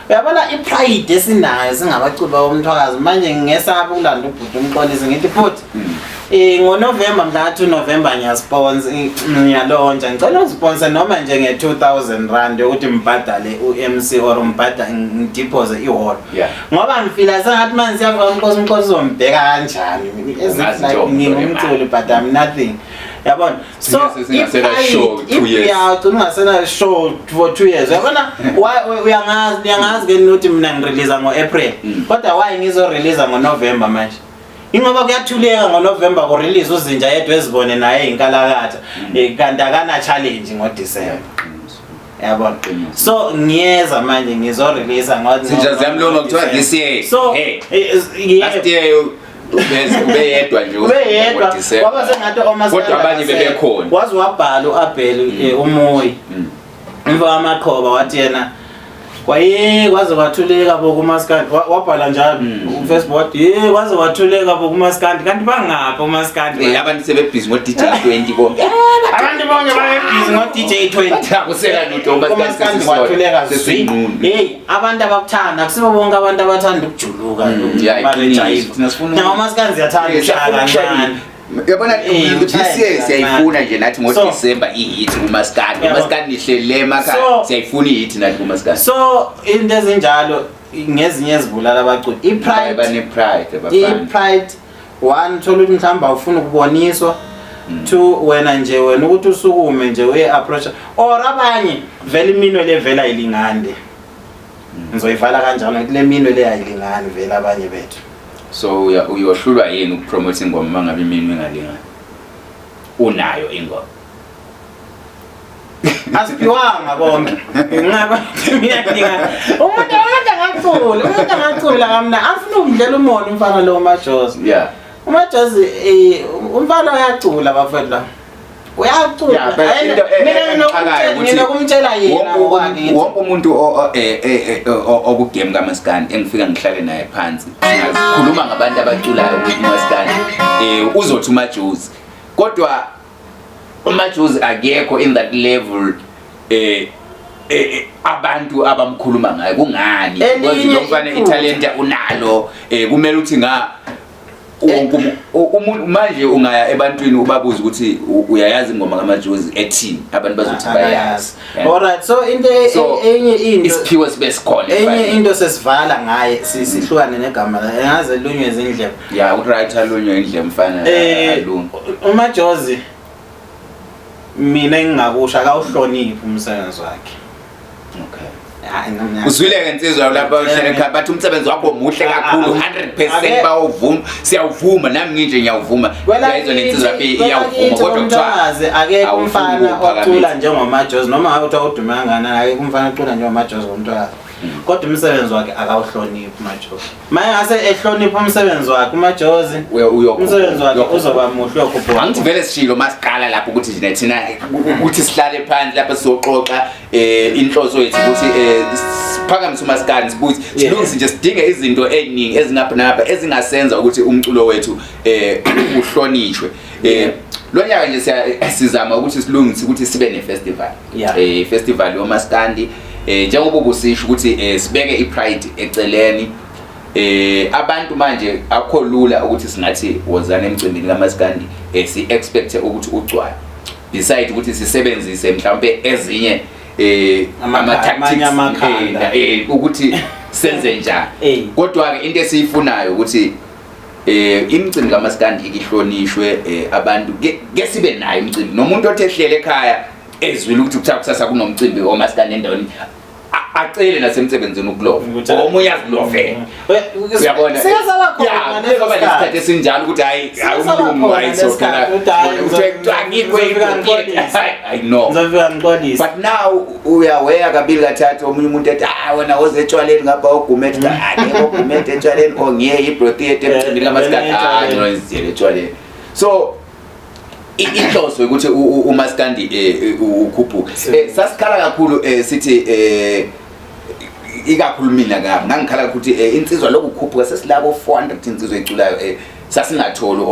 Uyabona i-pride esinayo singabaculi babomthwakazi manje ngingesaba ukulanda ubhuti umxolisi ngithi futhi Ngo-November, mhla 2 November, ngiyasponsor, ngiyalontsha. Ngicela usponsor noma nje nge-2000 rand yokuthi ngibhadale u-MC or ngibhadale, ngideposit ihholo, ngoba ngifila sengathi manje siyavuka umxosi, umxosi uzombheka kanjani, as if Ungazi like nje ngingumculi but I'm nothing, yabona. So Singasena show 2 years. Yeah, ugcina ungasena show for 2 years, uyabona. Uyangazi, uyangazi ke ukuthi mina ngirelease ngo-April, kodwa why ngizorelease ngo-November manje? Ingoba kuyathuleka ngoNovember, kurelease uZinja yedwa ezibone naye inkalakatha. Kanti akana challenge ngoDecember, yabona. Qiniso. So ngiyeza manje, ngizorelease ngo Zinja ziyamluma, kuthiwa this year. So Hey. Yeah. Last year ube yedwa nje. Ube yedwa. ngoDecember. Kwaba sengathi omaskandi Kodwa abanye akasekho. bebekhona. Waze wabhala u-Abel, uMoyi, emva kwamaqhoba, wathi yena kwaye kwaze kwathuleka bo kumaskandi. Wabhala njalo uFacebook, wathi ye kwaze kwathuleka bo kumaskandi, kanti bangaphi umaskandi? Abantu sebebhizi ngo-DJ 20 bonke. Abantu bonke babebhizi ngo-DJ 20. Akusela lutho. Umaskandi kwathuleka zwi. Sesinqunu. Hey, abantu abakuthanda, akusibo bonke abantu abathanda ukujuluka. Yeah, Barejayiva. iqiniso. Thina sifuna Nawo umaskandi siyathanda ukushaya kancane. Yabona, this year ushaya siyayifuna nje nathi So- ngoDecember i-hit kumaskandi. Yabo. Umaskandi nihlele emakhaya, siyayifuna i-hit nathi kumaskandi. So into ezinjalo ngezinye ezibulala abaculi, i-pride. Bane-pride abafana. I-pride, one, thola ukuthi mhlawumbe awufuni ukuboniswa. Two, wena nje, wena ukuthi usukume nje uye-approach or abanye vele iminwe le vele ayilingani le. Ngizoyivala kanjalo, ngithi le minwe le ayilingani vele abanye bethu. So uyohlulwa yini ukupromote ingoma uma ngabe iminwe ingalingani, unayo ingoma? Asiphiwanga konke. Ngaba ngiyadinga umuntu angacula, umuntu angacula kamna afuna ukudlela umona umfana lo uMajozi. UMajozi, umfana uyacula bafethu, la uyacula. Yeah, but into Mina engixakayo ukuthi nginokumtshela yena ngokwakhe, ngithi, wonke umuntu okugame kamaskandi engifika ngihlale naye phansi, singakhuluma ngabantu abaculayo kumaskandi, uzothi uMajozi, kodwa uMajozi akekho in that level abantu abamkhuluma ngayo. Kungani? Elinye Because lo mfana iphutha. italent unalo, kumele ukuthi nga wonke umuntu manje ungaya ebantwini ubabuze ukuthi uyayazi ingoma kaMajozi ethini, abantu bazothi bayazi. Alright, so into So, enye into isiphiwo sibe sikhona enye emfaneni. Into sesivala ngaye, sihlukane negama la, engaze lunywe izindlebe. Ya, uright, alunywe indle mfana. Alunge. UMajozi, mina engingakusho, akawuhloniphi umsebenzi wakhe. Hayi, Uzwile-ke insizwa lapha uhlele ekhaya, bathi umsebenzi wakho muhle kakhulu, 100% bawuvuma, siyawuvuma, nami nginje ngiyawuvuma. Ngiyayizwa nensizwa lapha iyawuvuma, kodwa kuthiwa Kwelakithi akekho awufuni umfana ukuwuphakamisa. ocula njengoMajozi, noma ngabe kuthiwa udume kangakanani, akekho umfana ocula njengoMajozi ngomntwana, kodwa umsebenzi wakhe akawuhloniphi uMajozi. Ma engase ehloniphe umsebenzi wakhe uMajozi, umsebenzi wakhe uzoba muhle, uyokhuphuka. Angithi vele sishilo masiqala lapho ukuthi nje thina ukuthi sihlale phansi lapha sizoxoxa, inhloso yethu ukuthi siphakamise umaskandi, sibuthi silungise nje, sidinge izinto eziningi ezingapha nangapha ezingasenza ukuthi umculo wethu uhlonishwe. Lo nyaka nje sizama ukuthi silungise ukuthi sibe ne-festival, festival yomaskandi, njengoba ubusisho ukuthi sibeke i-pride eceleni. Abantu manje akho lula ukuthi singathi wozana emcimbini kaMaskandi, si expect ukuthi ugcwale, beside ukuthi sisebenzise mhlawumbe ezinye ama Amanye tactics amakhanda. ukuthi senze njani. Kodwa ke into esiyifunayo ukuthi imicimbi kaMaskandi ihlonishwe, abantu ke sibe nayo imicimbi, nomuntu othe ehlele ekhaya ezwile ukuthi kuthiwa kusasa kunomcimbi omaskandi endaweni, acele nasemsebenzini ukulova, omunye azilovele, uyabona. Sike saba khona Ya, leso kuke kwaba sikhathi. nesikhathi esinjalo ukuthi hayi, Sike hayi, saba umlungu khona hayi, leso sokhala sikhathi, ukuthi hayi, kuthiwa angikho ngizofika ngixolise. I know. Ngizofika ngixolise. But now uyaweya kabili kathathu, omunye umuntu ethi, "Ah, wena woze etshwaleni ngapha oGumede." "Ah, ngeke oGumede etshwaleni, or ngiye ibro theatre emcimbini kaMaskandi." "Ah, ngcono ngiziyele etshwaleni." So inhloso ukuthi umaskandi ukhuphuke. Sasikhala kakhulu, sithi ikakhulu mina kabi ngangikhala ukuthi insizwa lokhu kukhuphuka, sesilabo 400 insizwa eculayo, sasingatholi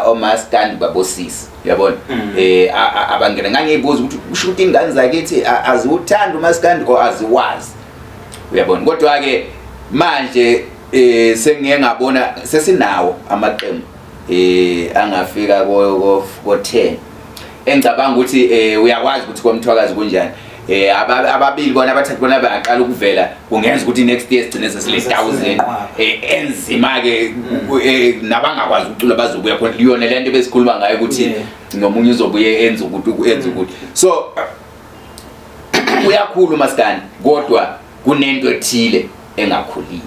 omaskandi babosisi, uyabona, abangena. Ngangiyibuza ukuthi kusho ukuthi ingane zakithi aziwuthandi umaskandi or aziwazi, uyabona. Kodwa ke manje sengiye ngabona sesinawo amaqembu. Angafika ko 10. Engicabanga ukuthi uyakwazi ukuthi komthwakazi kunjani. Ababili bona, abathathu bona bangaqala ukuvela, kungenza ukuthi next year sigcine sesile 1000 enzima ke, nabangakwazi ukucula bazobuya khona. Yona lento besikhuluma ngayo ukuthi nomunye uzobuye enze ukuthi enze ukuthi. So uyakhula umaskandi, kodwa kunento ethile engakhuliyo.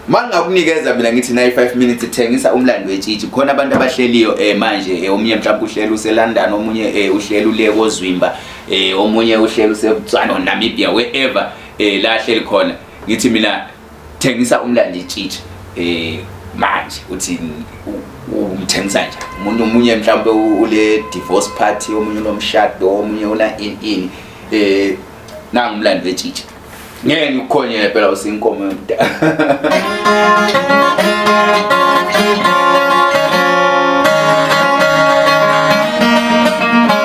Mangakunikeza mina ngithi nayi 5 minutes, thengisa umlando wetshitshi. Khona abantu abahleliyo manje, omunye mhlawumbe uhleli useLondon, omunye uhleli ule koZwimba, omunye uhleli useBotswana, Namibia, wherever la hleli khona. Ngithi mina thengisa umlando itshitshi manje, uthi umthengisa nje umuntu, omunye mhlawumbe ule divorce party, omunye unomshado, omunye una in in nangu umlando wetshitshi. Ngeke ngikukhonyele phela, usinkomo yomdala.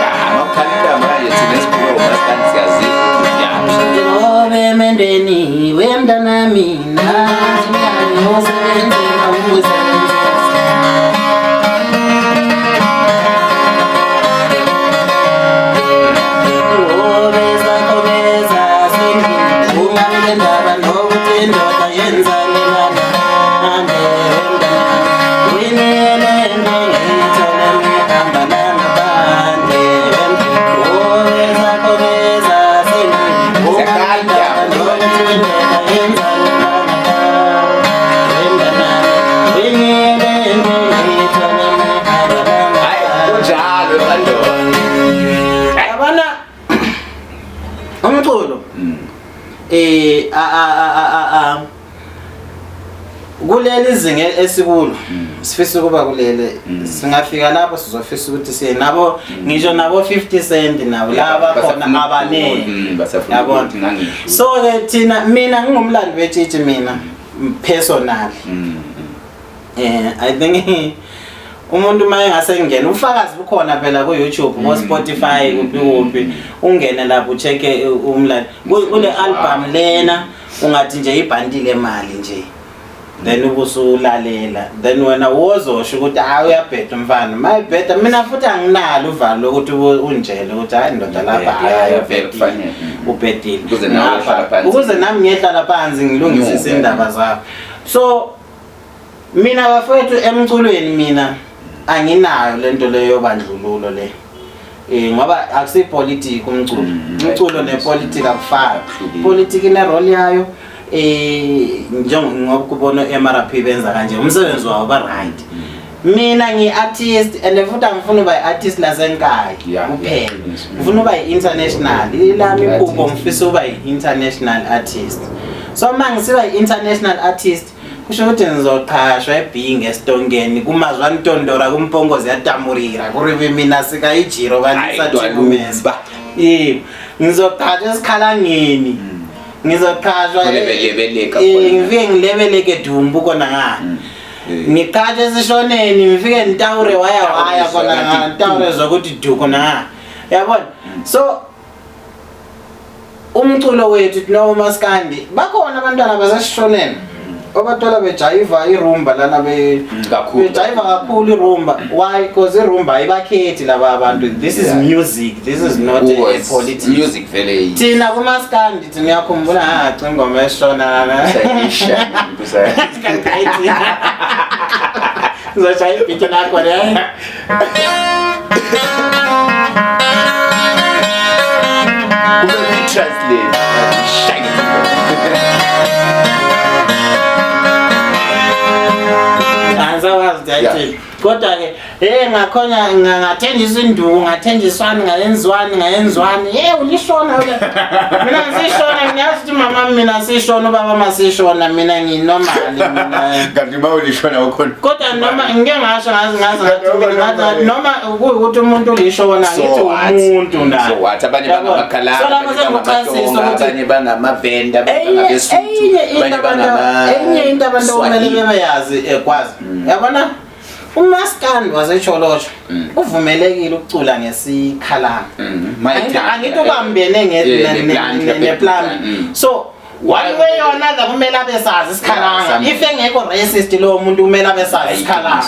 Ah, makukhala intamo kanje, thina esiphuke umaskandi siyazizwa ukuthi uyaphi. Njengoba emendweni wemntanami nathi mntani osebenzela ukusebenzisa. Ngobe zakho zasendlini ungabe ndaba nokuthi indoda yenzani lana ande wemntanami winele nto ngiyithole mihamba nangaphandle. Ngobe zakho zasendlini ungabe ndaba nokuthi indoda yenzani lana wemntanami winele nto ngiyithole mihamba. Hayi, kunjalo madoda. Yabona umculo eh a a a a a kuleli zinga esikulo, sifisa ukuba kuleli, singafika lapho sizofisa ukuthi siye nabo, ngisho nabo 50 Cent nabo laba khona abaningi. Basafuna Yabona. ukuthi ngangisho. So ke thina, mina ngingumlando wetshitshi, mina personally, I think umuntu uma engase ngena, ufakazi bukhona phela ku YouTube, ko Spotify, kuphi kuphi, ungene lapho ucheck umlando kule album lena, ungathi nje ibhandile imali nje, then ubusulalela, then wena wozosho ukuthi hayi, uyabheda umfana, mayibheda. Mina futhi anginalo uvalo lokuthi unjele ukuthi hayi ndoda lapha, Uyabheda, hayi, yeah, vele kufanele. ubhedile. Ukuze nawe Ngapha, uhlala phansi. Ukuze nami ngiyehlala phansi ngilungisise Nyuke. indaba zakho. So mina bafowethu, emculweni mina anginayo lento leyo yobandlululo le, ngoba akusiyipolitiki umculo. Umculo nepolitiki akufani. Akuhlukile. Politiki ine role yayo, njengoba kubona MRP benza kanje umsebenzi wabo, ba right. Mina ngi-artist and futhi angifuni uba i-artist lasenkaya kuphela. Ngifuna uba i-international. Ilami iphupho, Artist. ngifisa uba i-international artist. So uma ngisiba i-international artist, kusho ukuthi ngizoqhashwa ebhinge esitongeni kumazwantondora kumpongozi yatamurira kurivi mina sikayijiro. Hayi, Banisathumeza. Dwaluba. Yebo, ngizoqhashwa esikhalangeni, ngizoqhashwa Ulebelebeleka khona. Ngifike ngilebeleke dumbu kona ngani. Ngiqhatshe esishoneni, ngifike ngitawure waya waya kona ngani, ngitawure zokuthi du kona ngani, yabona. So umculo wethu noma umaskandi, bakhona abantwana basesishoneni obathola bejayiva irumba lana be Kakhulu. Bejayiva kakhulu irumba. Why? Because irumba ayibakhethi laba abantu. This is music, this is not a politics. Music vele. Thina kumaskandi thina, uyakhumbula ngaca ingoma eshona lana. Usayisha. Ngizoshaya i-beat lakho le. Kumele uyi-translate. Shine it. Angisawazi ukuthi ayithini. Kodwa-ke hey, ngakhona ngathenjiswa induku, ngathenjiswani, ngayenziwani, ngayenziwani. Hey, ulishona ule. Mina ngisishona, ngiyazi ukuthi mama mina sishona, ubaba masishona, mina nginormal mina. Kanti uma ulishona ukhona. Kodwa noma ngike ngasho ngazi ngathi mina ngathi noma kuyukuthi umuntu ulishona, So ngithi what? umuntu na. So what? Abanye Yabona? bangamakhalanga, So lapho abanye sengikuchasisa bangamaTonga, ukuthi abanye bangamavenda, abanye enye bangabeSuthu, enye into abanye abantu enye into abantu okumele Swahili. bebeyazi, ekwazi, yabona, umaskandi wasecholotsho uvumelekile ukucula ngesikhalanga. Mayithanda. Angithi ubambene Yeah, neplank, neplank. Mm. So One way or another kumele abe sazi isikhalanga. If engekho racist lowo muntu kumele abe sazi isikhalanga.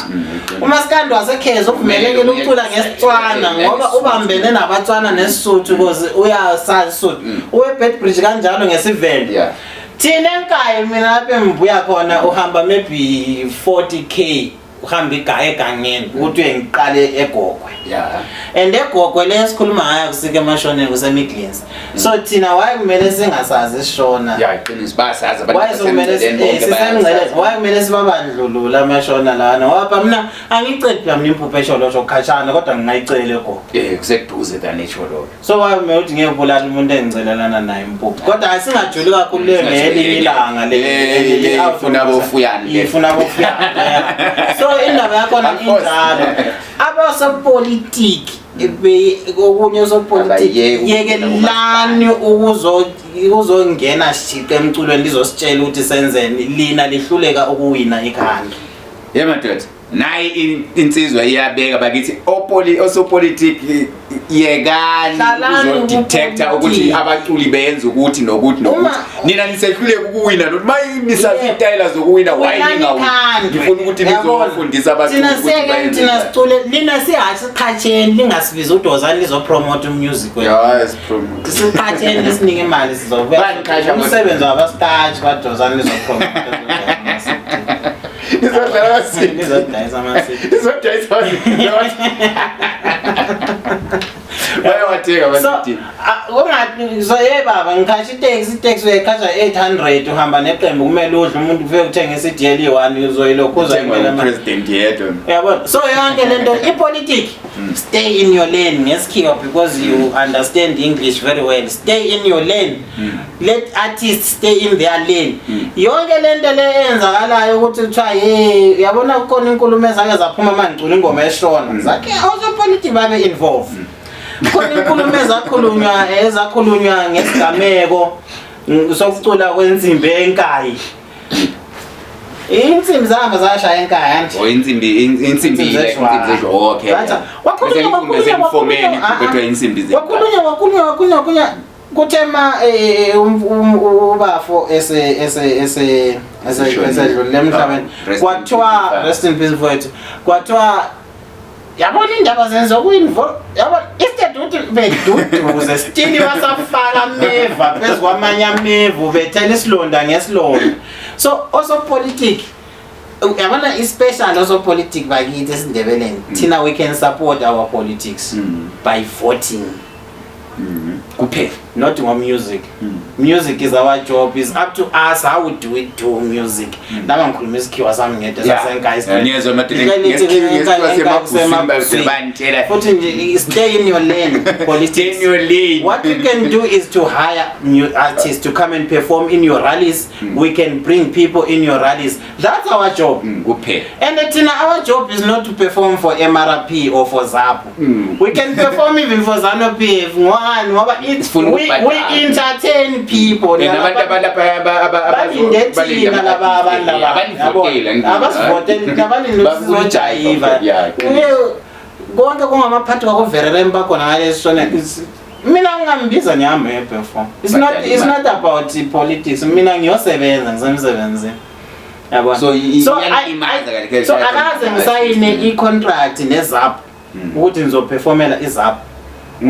Umaskandi waseKhezi uvumelekile ukucula ngesiTswana ngoba ubambene nabaTswana nesiSuthu because uyasazi isiSuthu. UweBeitbridge kanjalo ngesiVenda. Thina eNkayi mina lapho engibuya khona uhamba maybe 40K uhamba igaya egangeni ukuthi uye ngiqale eGogwe. And eGogwe le esikhuluma ngayo kusike emashoneni kuseMidlands. So thina why kumele singasazi isishona? Yeah, iqiniso, bayasazi abantu Why sokumele basemngceleni bonke sisemngceleni? bayasazi. Why kumele sibabandlulule amashona lana? Ngoba mina angiceli phela mina impuphu esholotsho khashana kodwa ngingayicela eGogwe. Kuseduze than esholotsho. So why kumele ukuthi ngeke ubulale umuntu engicelelana naye impuphu? Kodwa asingajuli kakhulu leyo ngelinye ilanga le. Le ifuna abofuyane le. Ifuna abofuyane. So indaba yakhona Of course. injalo. Abasopolitiki okunye osopolitiki Abayeke yekelani ukuzongena shiqe emculweni lizositshela ukuthi senzeni, lina lihluleka ukuwina ikhanda. Ye madoda, nayi insizwa iyabeka bakithi osopolitiki yekani Hlalani ukuzodetecta ukuthi kupolitiki. abaculi benza ukuthi nokuthi nokuthi. Nina nisehluleka ukuwina nokuthi maye nisazi itayela zokuwina, why Winani ningawini? country. Ngifuna ukuthi Uyabona? nizofundisa abaculi Thina ukuthi siyeke bayenze thina njani. sicule lina sihashiqhatsheni lingasibizi udozani lizopromote umusic wethu. Yeah, yes, promote. Siqhatsheni lisinike imali sizobuya. Baniqhasha kodwa. Umsebenzi wabasitashi badozani lizopromote. Izodlala ama-CD. Lizodayisa ama-CD. Izodayisa ama-CD. Bayawathenga So, ama-CD. ungathi so hey baba ngikhasha iteksi, iteksi uyayikhasha 800 uhamba neqembu kumele udle umuntu ufike uthenga i-CD eliyi-1 uzoyilokhu Uthengwa uzoyimela upresident yedwa. Uyabona? So yonke lento ipolitiki, stay in your lane ngesikhiwa because you understand English very well. Stay in your lane. Let artists stay in their lane. Yonke lento le eyenzakalayo ukuthi kuthiwa hey uyabona kukhona inkulumo ezake zaphuma manje ngicula ingoma eshona. Zakhe osopolitiki babe involved. Khona inkulumo ezakhulunywa ngesigameko sokucula kwensimbi eNkayi. Insimbi zahamba zashaya eNkayi manje. Oh, insimbi, insimbi Insimbi le, zeshwa. insimbi zeshwa. Oh, okay. Zathi, wakhulunywa, Bese insimbi wakhulunywa, zemfomeni, wakhulunywa, ah, kodwa insimbi ze- Wakhulunywa, wakhulunywa, wakhulunywa, wakhulunywa. Kuthe ma ubafo Eshonile. esedlulile emhlabeni. Ah, rest in Kwathiwa, peace. rest in peace mfowethu. Kwathiwa yabona indaba zenza okuinvolve, yabona instead ukuthi beduduze still basafaka ameva phezu kwamanye amevu bethela isilonda ngesilonda. So osopolitiki uyabona i-special osopolitiki bakithi esiNdebeleni, thina we can support our politics by voting. Kuphela. Not ngo-music. Music is our job. It's up to us how we do it, do music. Nami ngikhuluma isikhiwa sami ngedwa saseNkayi. Yeah, niyezwa madoda, Ngihleli ngesikhiwa ngithi semaGusini, banitshela. Futhi nje stay in your lane, politics. Stay in your lane. What you can do is to hire new artists to come and perform in your rallies. We can bring people in your rallies. That's our job. Kuphela. And thina our job is not to perform for MRP or for ZAPU. We can perform even for ZANU-PF. Ngobani? Ngoba Sifuna ukubhadala. we entertain people. And abantu abalapha Balinde balinde thina laba abantu laba. abanivotela ngithi. Abasivotela, thina balinde Bafuna ukusizojayiva. ukujayiva. Yeah, Uye, konke kungamaphathi kwakuverera embakhona ngalesi sona. Mina ngingambiza ngihambe ngiyoperform. It's Badala imali. not about politics. Mina ngiyosebenza ngisemsebenzini. Yabona? So, iyalimaza kahle kahle kahle. Akaze ngisayine i-contract ne-ZAPU ukuthi ngizoperformela i-ZAPU.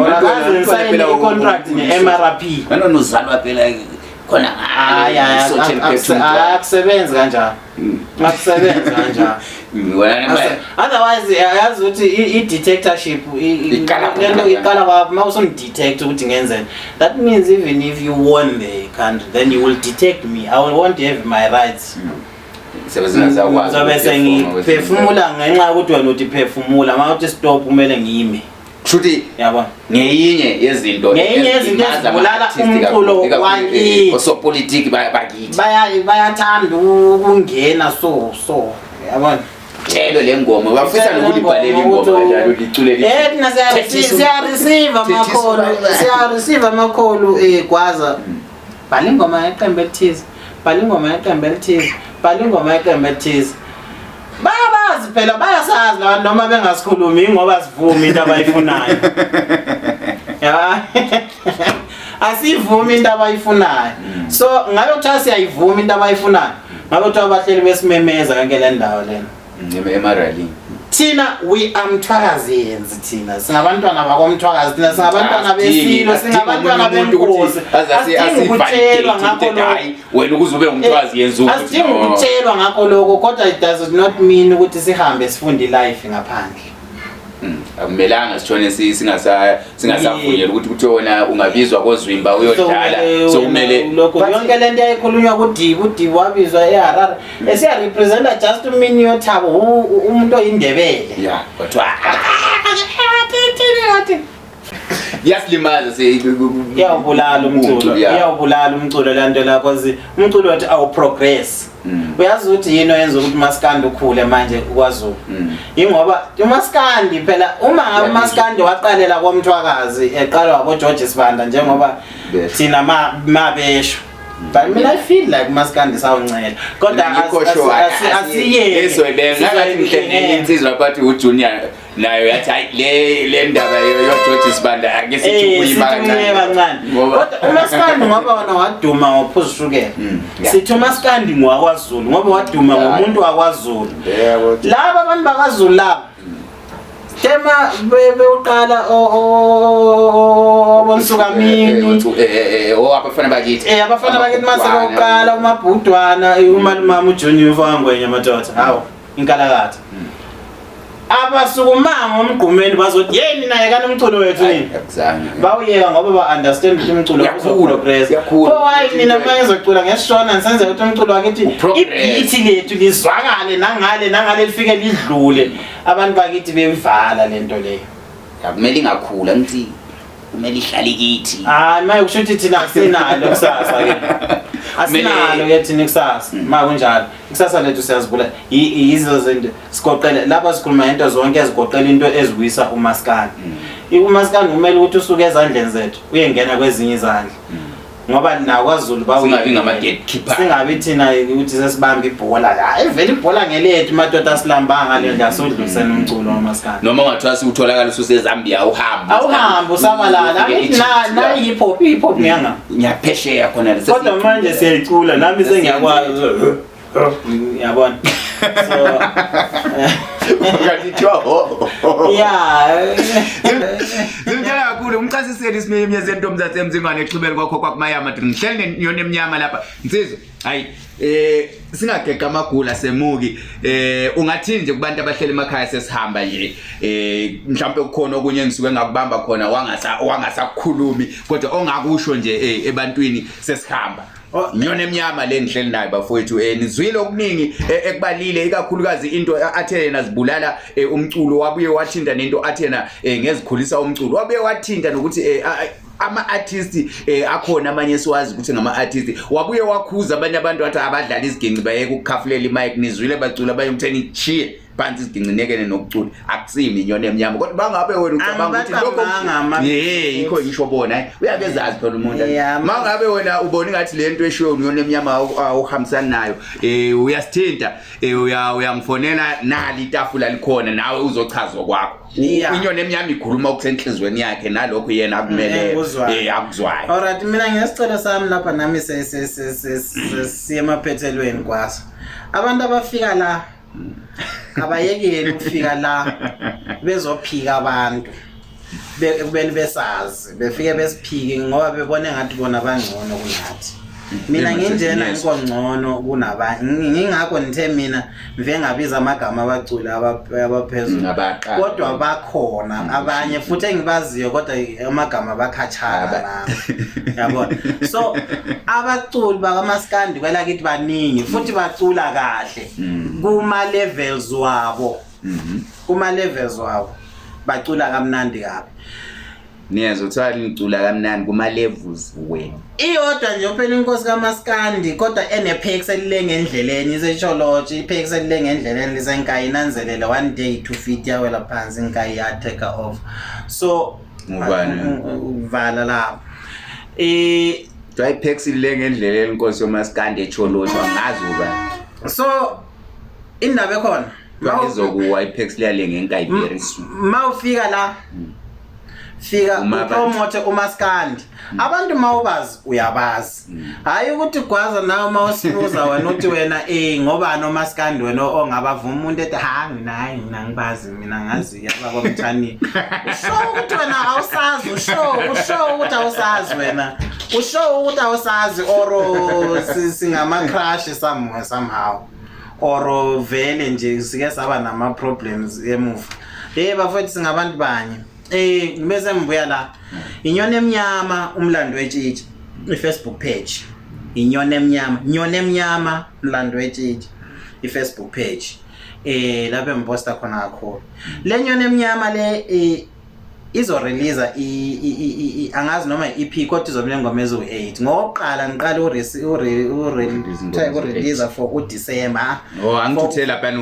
Or akaze ngisayine i-contract ne-MRP. Wena uzalwa phela khona Hayi, hayi, isothe liphethe umntwana. akusebenzi kanjalo. Akusebenzi kanjalo. Wena Otherwise yazi ukuthi i-detectorship Iqala khona lento kanjani? iqala kwaphi uma usungidetect ukuthi ngenzeni. That means even if you won the country then you will detect me. I will want to have my rights. Sebenza Ngizobe sengiphefumula ngenxa yokuthi wena uthi phefumula, uma uthi stop kumele ngime. Kushuthi Yabona? ngeyinye yezinto Ngeyinye yezinto ezilimaza ezibulala ama-artist umculo kakhulu, ikakhulu, wakithi. osopolitiki bakithi. Bayathanda ukungena so so. Yabona? Tshelo le ngoma, bafisa nokulibhalela ingoma kanjalo licule lithi. Thina Thethisa siya-receive Thethisa amakholo, ubaba. siya-receive amakholo, Gwaza. Bhala ingoma yeqembu elithize, bhala ingoma yeqembu elithize, bhala ingoma yeqembu elithize. Bayabazi phela, bayasazi laba noma bengasikhulumi ngoba sivumi into abayifunayo. Ya. Asivumi into abayifunayo. So ngabe kuthiwa siyayivuma into abayifunayo, ngabe kuthiwa bahleli besimemeza yonke le ndawo lena. Emaralini. Thina we are Mthwakazians, thina singabantwana bakoMthwakazi, thina singabantwana besilo, singabantwana benkosi. Asidingi ukutshelwa ngakho lokho. Hayi wena ukuze ube umthwakazi yenza ukuthi Asidingi ukutshelwa ngakho lokho, kodwa it does not mean ukuthi sihambe sifunde ilife ngaphandle. Akumelanga sithone singasavunyelwa ukuthi kuthiwe wena ungabizwa kozwimba uyodlala, so kumele lokho yonke lento yayikhulunywa kuDibi, uDibi wabizwa eHarare esiya-representa just umini yothabo, umuntu oyindebele. Ya, kwathiwa iyasilimaza Iyawubulala umculo, iyawubulala umculo le nto la, cause umculo wathi awu-progress. Uyazi ukuthi yini oyenza ukuthi umaskandi ukhule manje kwaZulu? Ingoba umaskandi phela, uma ngabe umaskandi waqalela koMthwakazi, eqalwa wabo-George Sibanda, njengoba Besho. thina ma besho, but mina I feel like umaskandi sawuncela, kodwa Ngikho sure. asiyeke. Ezoyibeka ngathi ngihle nenye insizwa bathi uJunior nayo yathi hayi le ndaba yo George Sibanda ake sithi ukuyima kancane kancane. Ngoba kodwa umaskandi ngoba wona waduma ngophuza ushukela. Sithi umaskandi ngowakwaZulu ngoba waduma ngomuntu wakwaZulu. Yebo. Laba abantu bakwaZulu laba tema bewuqala obonsukamini. Abafana bakithi. Abafana bakithi mase bewuqala umabhudwana, umalumama uJunior Mfangwenya, madoda, hawu, inkalakatha. Abasukumanga omgqumeni bazothi yeni naye kani umculo wethu nini. Akuzange. Bawuyeka ngoba ba-understand ukuthi umculo Uyakhula, uzoprogress. uyakhula. Pho hayi mina uma ngizocula ngesishona ngisenze ukuthi umculo wakithi, Uprogress. i-beat lethu lizwakale nangale nangale, lifike lidlule, abantu bakithi beyivala le nto leyo. Akumele ingakhula, ngithi kumele ihlale kithi. Hayi, maye kusho ukuthi thina asinalo kusasa ke, asinalo ke thina kusasa. Ma kunjalo, ikusasa lethu siyazibula. Yizo zinto sigoqele lapha, sikhuluma ngento zonke ezigoqela into eziwisa umaskandi. Umaskandi kumele ukuthi usuke ezandleni zethu uyengena kwezinye izandla, ngoba nakwaZulu Singabi ngama-gatekeeper. Singabi thina ukuthi sesibamba ibhola. Hayi vele, ibhola ngelethu madoda, silambanga le nto, asudluliseni umculo wamaskandi. Noma ungathiwa siwutholakala ususezambia, awuhambi. Awuhambi usabalala. Angithi na hip hop, hip hop ngiyanga Ngiyaphesheya khona. Kodwa manje siyayicula, nami sengiyakwazi, yabona, so Kanti kuthiwa ho. Yeah. Zimtshela kakhulu umchasiseli isimenyemye sentombi zasemzingwane exhibeni kwakho kwakumayama, ngihleli nenyoni emnyama lapha, insizwa. Hayi, singageqa amagula semuki. Ungathini nje kubantu abahleli emakhaya sesihamba nje? Mhlawumbe kukhona okunye engisuke ngakubamba khona wangasakhulumi, kodwa ongakusho nje ebantwini sesihamba. Oh. Inyoni emnyama le ngihleli nayo bafowethu. Nizwile okuningi ekubalile, ikakhulukazi into athe yena zibulala umculo, wabuye wathinta nento athe yena ngezikhulisa umculo, wabuye wathinta nokuthi ama-artist akhona amanye esiwazi ukuthi ngama-artist, wabuye wakhuza abanye abantu wathi abadlala iziginci bayeke ukukhafulela imic. Nizwile bacula abanye ukutheni chiye phansi iziginci niyekene nokucula. Akusimi inyoni emnyama, kodwa bangabe wena ucabanga ukuthi lokho Angibacabanga ye yikho ngisho bona, uyabe ezazi phela umuntu. Mangabe wena ubona ingathi le nto eshiwo inyoni emnyama awuhambisani nayo, uyasithinta, uyangifonela, nali itafula likhona, nawe uzochaza kwakho. Inyoni emnyama ikhuluma okusenhlizweni yakhe nalokho yena akumele Engikuzwayo. Akuzwayo. Alright, mina ngesicelo sami lapha nami siye emaphethelweni kwaso. Abantu abafika la abayekeli ukufika la bezophika abantu. Ekubeni besazi befike besiphike ngoba bebone ngathi bona bangcono kunathi. Mina nginjena ngikho ngcono kunabanye. Ngingakho ngithe mina ngive ngabiza amagama abaculi abaphezulu. Abaqala. Kodwa bakhona abanye futhi engibaziyo, kodwa amagama bakhatshana nami. Yabona. So abaculi bakamaskandi kwelakithi baningi futhi bacula kahle kuma levels wabo. Kuma levels wabo bacula kamnandi kabi. Niyezwa kuthiwa nicula kamnandi kuma-levels wenu. Iyodwa nje phela inkosi kaMaskandi, kodwa enephekisi elilenga endleleni isesholotshe, iphekisi elilenga endleleni lisenkayi, nanzelele one day 2 feet yawela phansi inkayi ya take off. So Ngubani? Vala lapho. Kuthiwa iphekisi lilenga endleleni, inkosi yomaskandi etsholosho, angazi uba So indaba ekhona kuthiwa lizokuwa iphekisi liyalenga enkayi very soon. Mawufika la Fika upromote umaskandi. Abantu mawubazi uyabazi. Hayi ukuthi gwaza nawe mawusibuza wena uthi wena eh ngoba nomaskandi wena ongabavuma umuntu ethi ha mina hayi mina ngibazi mina ngazi abakwamthani. Usho ukuthi wena awusazi usho usho ukuthi awusazi wena. Usho ukuthi awusazi or singama crush somewhere somehow. Or vele nje sike saba nama problems emuva. Hey bafowethu singabantu banye. Eh ngibe ngibuya la. Inyoni emnyama umlando wetshitshi. I-Facebook page. Inyoni emnyama, inyoni emnyama umlando wetshitshi. I-Facebook page. Eh lapho engiposta khona kakhulu. Le nyoni emnyama le izo release i angazi noma i-EP kodwa izobe nengoma eziwu-8. Ngokuqala ngiqala u release for uDecember. Oh angithuthela lapha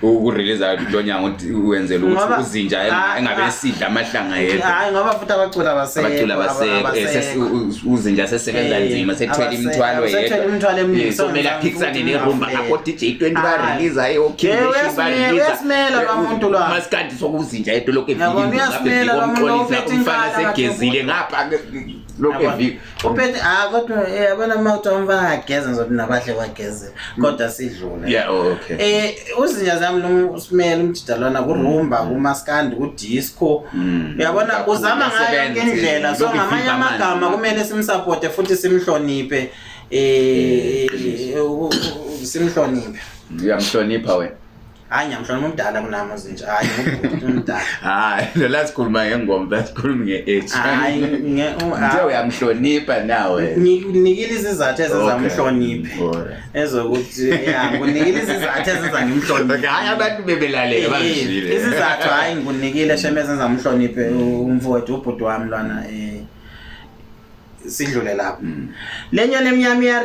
ukurelease lo nyanga wenzela ukuthi uzinja engabe esidla amahlanga yedwa. Hayi ngoba futhi abaculi abasekho. Abaculi abasekho uzinja sesebenza nzima sethwele imithwalo yedwa. Sethwele imithwalo eminingi. So kumele aphikisane nerumba ngakho DJ 20 ba release hayi okay ba release. Uyasimela lo muntu lo. Maskandi sokuzinja yedwa lokho evikini. Uyasimela lo muntu uphethe umfana segezile ngapha lokho eviki. Uphethe ah kodwa yabona uma kuthiwa umfana ageze ngizothi nabahle bageze kodwa sidlule. Yeah oh, okay. Eh uzinja zami lo usimele umjida lona kurumba kumaskandi kudisco. Uyabona uzama ngayo yonke indlela so ngamanye amagama kumele simsupporte futhi simhloniphe eh simhloniphe. Uyamhlonipha wena. Hayi ngiyamhlonipha umdala kunami uzinja. Hayi ngubhuti umdala. Hayi lo la sikhuluma ngengoma la sikhuluma nge-age. Hayi nje uyamhlonipha nawe. Ngikunikile izizathu ezenza ngimhloniphe. Ezokuthi ya ngikunikile izizathu ezenza ngimhloniphe. Hayi abantu bebelalela bazwile. Izizathu hayi ngikunikile shame ezenza ngimhloniphe umfowethu ubhuti wami lwana sidlule lapho. Le nyoni emnyama iya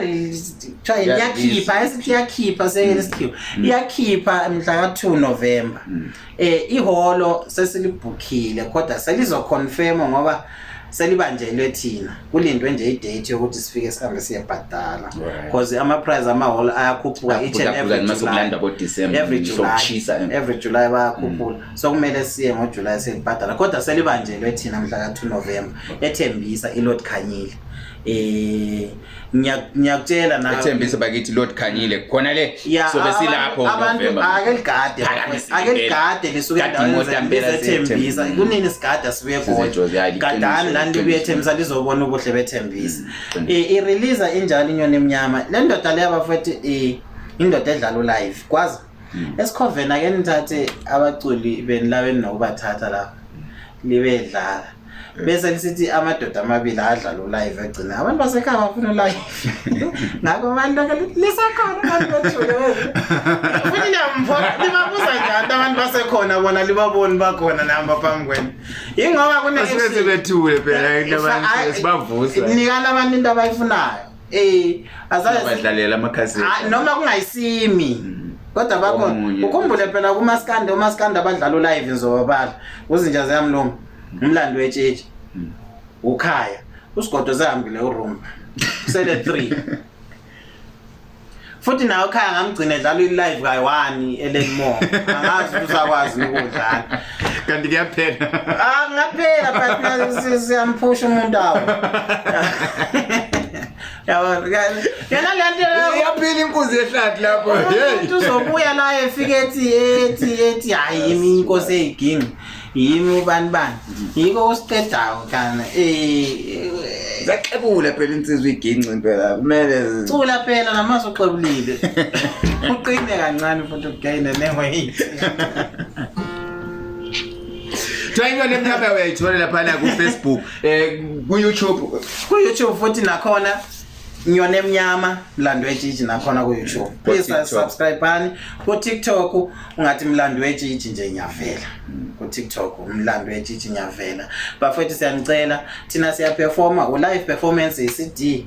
iyakhipha esithi iyakhipha seyele isikhiwa. Iyakhipha mhla ka 2 November. Iholo sesilibhukhile kodwa selizoconfirm ngoba selibanjelwe thina. Kulindwe nje idate yokuthi sifike sihambe siyebhadala. Because ama price amaholo ayakhuphuka each and every July. Every July. Every July bayakhuphula. So kumele siye ngoJuly siyibhadala kodwa selibanjelwe thina mhla ka 2 November. Ethembisa iLord Khanyile. Ngiyakutshela nawe. Ethembisa bakithi Lord Khanyile khona le sobe silapho abantu ake ligade ake ligade lisuke endaweni ethembisa kunini sigada sibuye khona gadani lani libuye ethembisa lizobona ubuhle bethembisa i release injalo inyoni emnyama le ndoda le abafethu indoda edlala live kwazi esikhovena ake nithathe abaculi beni laba eninokubathatha lapha libedlala bese lisithi amadoda amabili adlala ulive egcina abantu basekhaya bafuna ulive ngakho abantu lisakhona abantu bethule futhi niyamphoqa libabuza njani abantu basekhona bona libaboni bakhona nihamba phambi kwenu ingoba kune Sibese bethule phela into abantu sibavusa nikana abantu into abayifunayo azaze badlalela amakhaseti noma kungayisimi kodwa bakhona ukhumbule phela kumaskandi umaskandi abadlala ulive ngizobabala uzinja ziyamluma umlando wetshitshi ukhaya usigodo sehambile urumba kusele 3 futhi nawe ekhaya ngamgcina edlala i-live kayi-1 elenmore angazi ukuthi usakwazi ukudlala kanti kuyaphela ah ngaphela but siyamphusha umuntu awo yabona yena le nto iyaphila inkunzi yehlathi lapho umuntu uzobuya la efike ethi ethi ethi hayi yimi inkosi eyiginqi yimi ubani bani yiko osiqedayo kana zaxebula phela insizwa iginci impela kumele cula phela namaso uxebulile uqine kancane futhi ugayine ne-weight Try inyoni emnyama uyayithola laphana ku-Facebook ku-YouTube ku-YouTube futhi nakhona Inyoni emnyama Mlando wetshitshi nakhona ku-YouTube please subscribe ani ku-TikTok ungathi Mlando wetshitshi nje ngiyavela ku-TikTok Mlando wetshitshi ngiyavela bafethu siyanicela thina siyaperforma u-live performance i-CD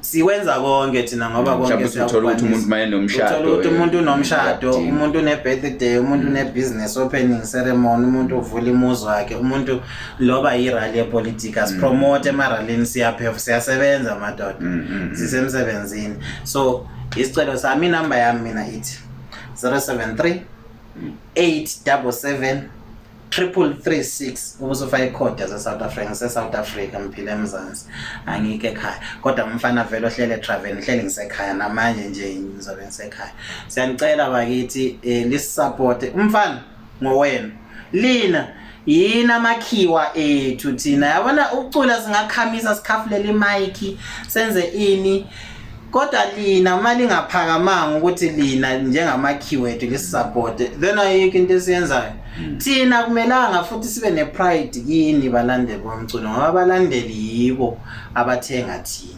siwenza konke thina ngoba konke uthola ukuthi umuntu maye nomshado uthola ukuthi umuntu unomshado umuntu une birthday umuntu une business opening ceremony umuntu uvula imuzi wakhe umuntu loba yirally yepolitika sipromote emaralini siyaphef siyasebenza madoda sisemsebenzini so isicelo sami inamba yami mina ithi 073 877 3336 ubusufaka ikhodi yase-South Africa. Ngise-South Africa, ngiphila eMzansi, angikho ekhaya, kodwa umfana vele ohlele travel, ngihlele ngisekhaya namanje nje, ngizobe ngisekhaya. Siyanicela bakithi, lisupporte umfana ngowenu lina, yini amakhiwa ethu thina, yabona ukucula singakhamisa, sikhafulela imayikhi, senze ini, kodwa lina uma lingaphakamanga ukuthi lina njengamakhiwa ethu lisupporte, then ayikho into esiyenzayo thina. Kumelanga futhi sibe ne-pride kini balandeli bomculo, ngoba abalandeli yibo abathenga thina,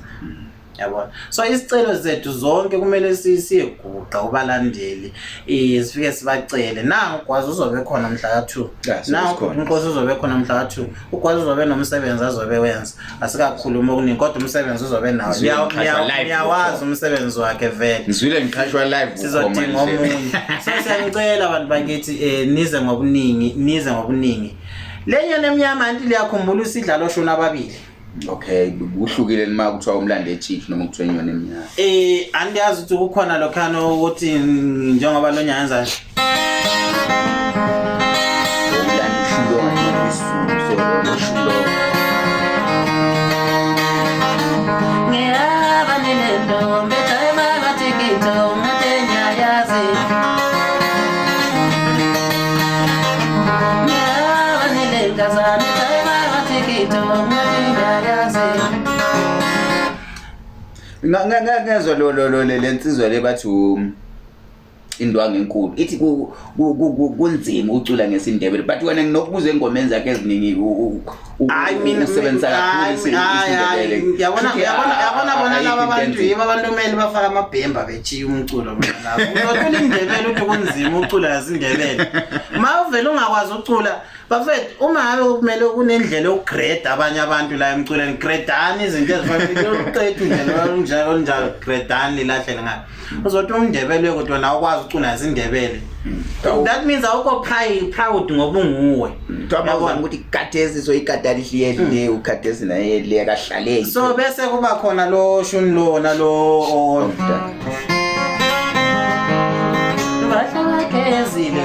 yabona. So isicelo zethu zonke kumele siyeguqa kubalandeli, sifike sibacele. Nangu uGwazi uzobe khona mhla ka-2. Ya, sobe Nangu sikhona. uNkosi uzobe khona mhla ka-2. UGwazi uzobe nomsebenzi azobe wenza, asikakhulumi okuningi, kodwa umsebenzi uzobe nawo. Ngizwile ngiqhashwa live Niyawazi bukhoma. umsebenzi wakhe vele. Ngizwile ngiqhashwa live. Sizodinga bukhoma nje. omunye. So siyanicela abantu bakithi, nize ngobuningi, nize ngobuningi. Le Nyoni Emnyama, anti liyakhumbula usidlalo oshuni ababili? Okay, kuhlukile uma kuthiwa umlando echief noma kuthiwa inyoni emnyama. Andiyazi ukuthi kukhona lokhana ukuthi njengoba lo nyanza nje. Umlando ushulo ngathi isiZulu, so lo shulo. Ngiyaba nentombi ejayima matikito ngatenyayazi. Ngiyaba nenkazana ejayima matikito ngatenyayazi. Ngezwa lo le nsizwa le bathi indwangu enkulu ithi kunzima ukucula ngesiNdebele, but wena nginokubuza engomeni zakhe eziningi Hayi mina usebenzisa kakhulu isiNdebele. Yabona, Kushuthi yabona, yabona bona ayikho laba into bantu enzima. yibo abantu kumele bafake amabhemba bechiya umculo bona labo. Uzocula iNdebele uthi kunzima ukucula ngesiNdebele. Ma uvele ungakwazi ukucula, bafethu, uma ngabe kumele kunendlela yokugrade abanye abantu la emculweni, gradani izinto ezifana uqethu nje olunjalo olunjalo, gradani lilahlele ngayo. Uzothi umNdebele kodwa nawe ukwazi ukucula ngesiNdebele. That means awukho proud ngoba unguwe. Kuthiwa mawuzama ukuthi khathesi soyikatala ihliyeli le, ukhathesi naye le akahlaleki. So bese kuba khona lo shuni lona lo Bahlala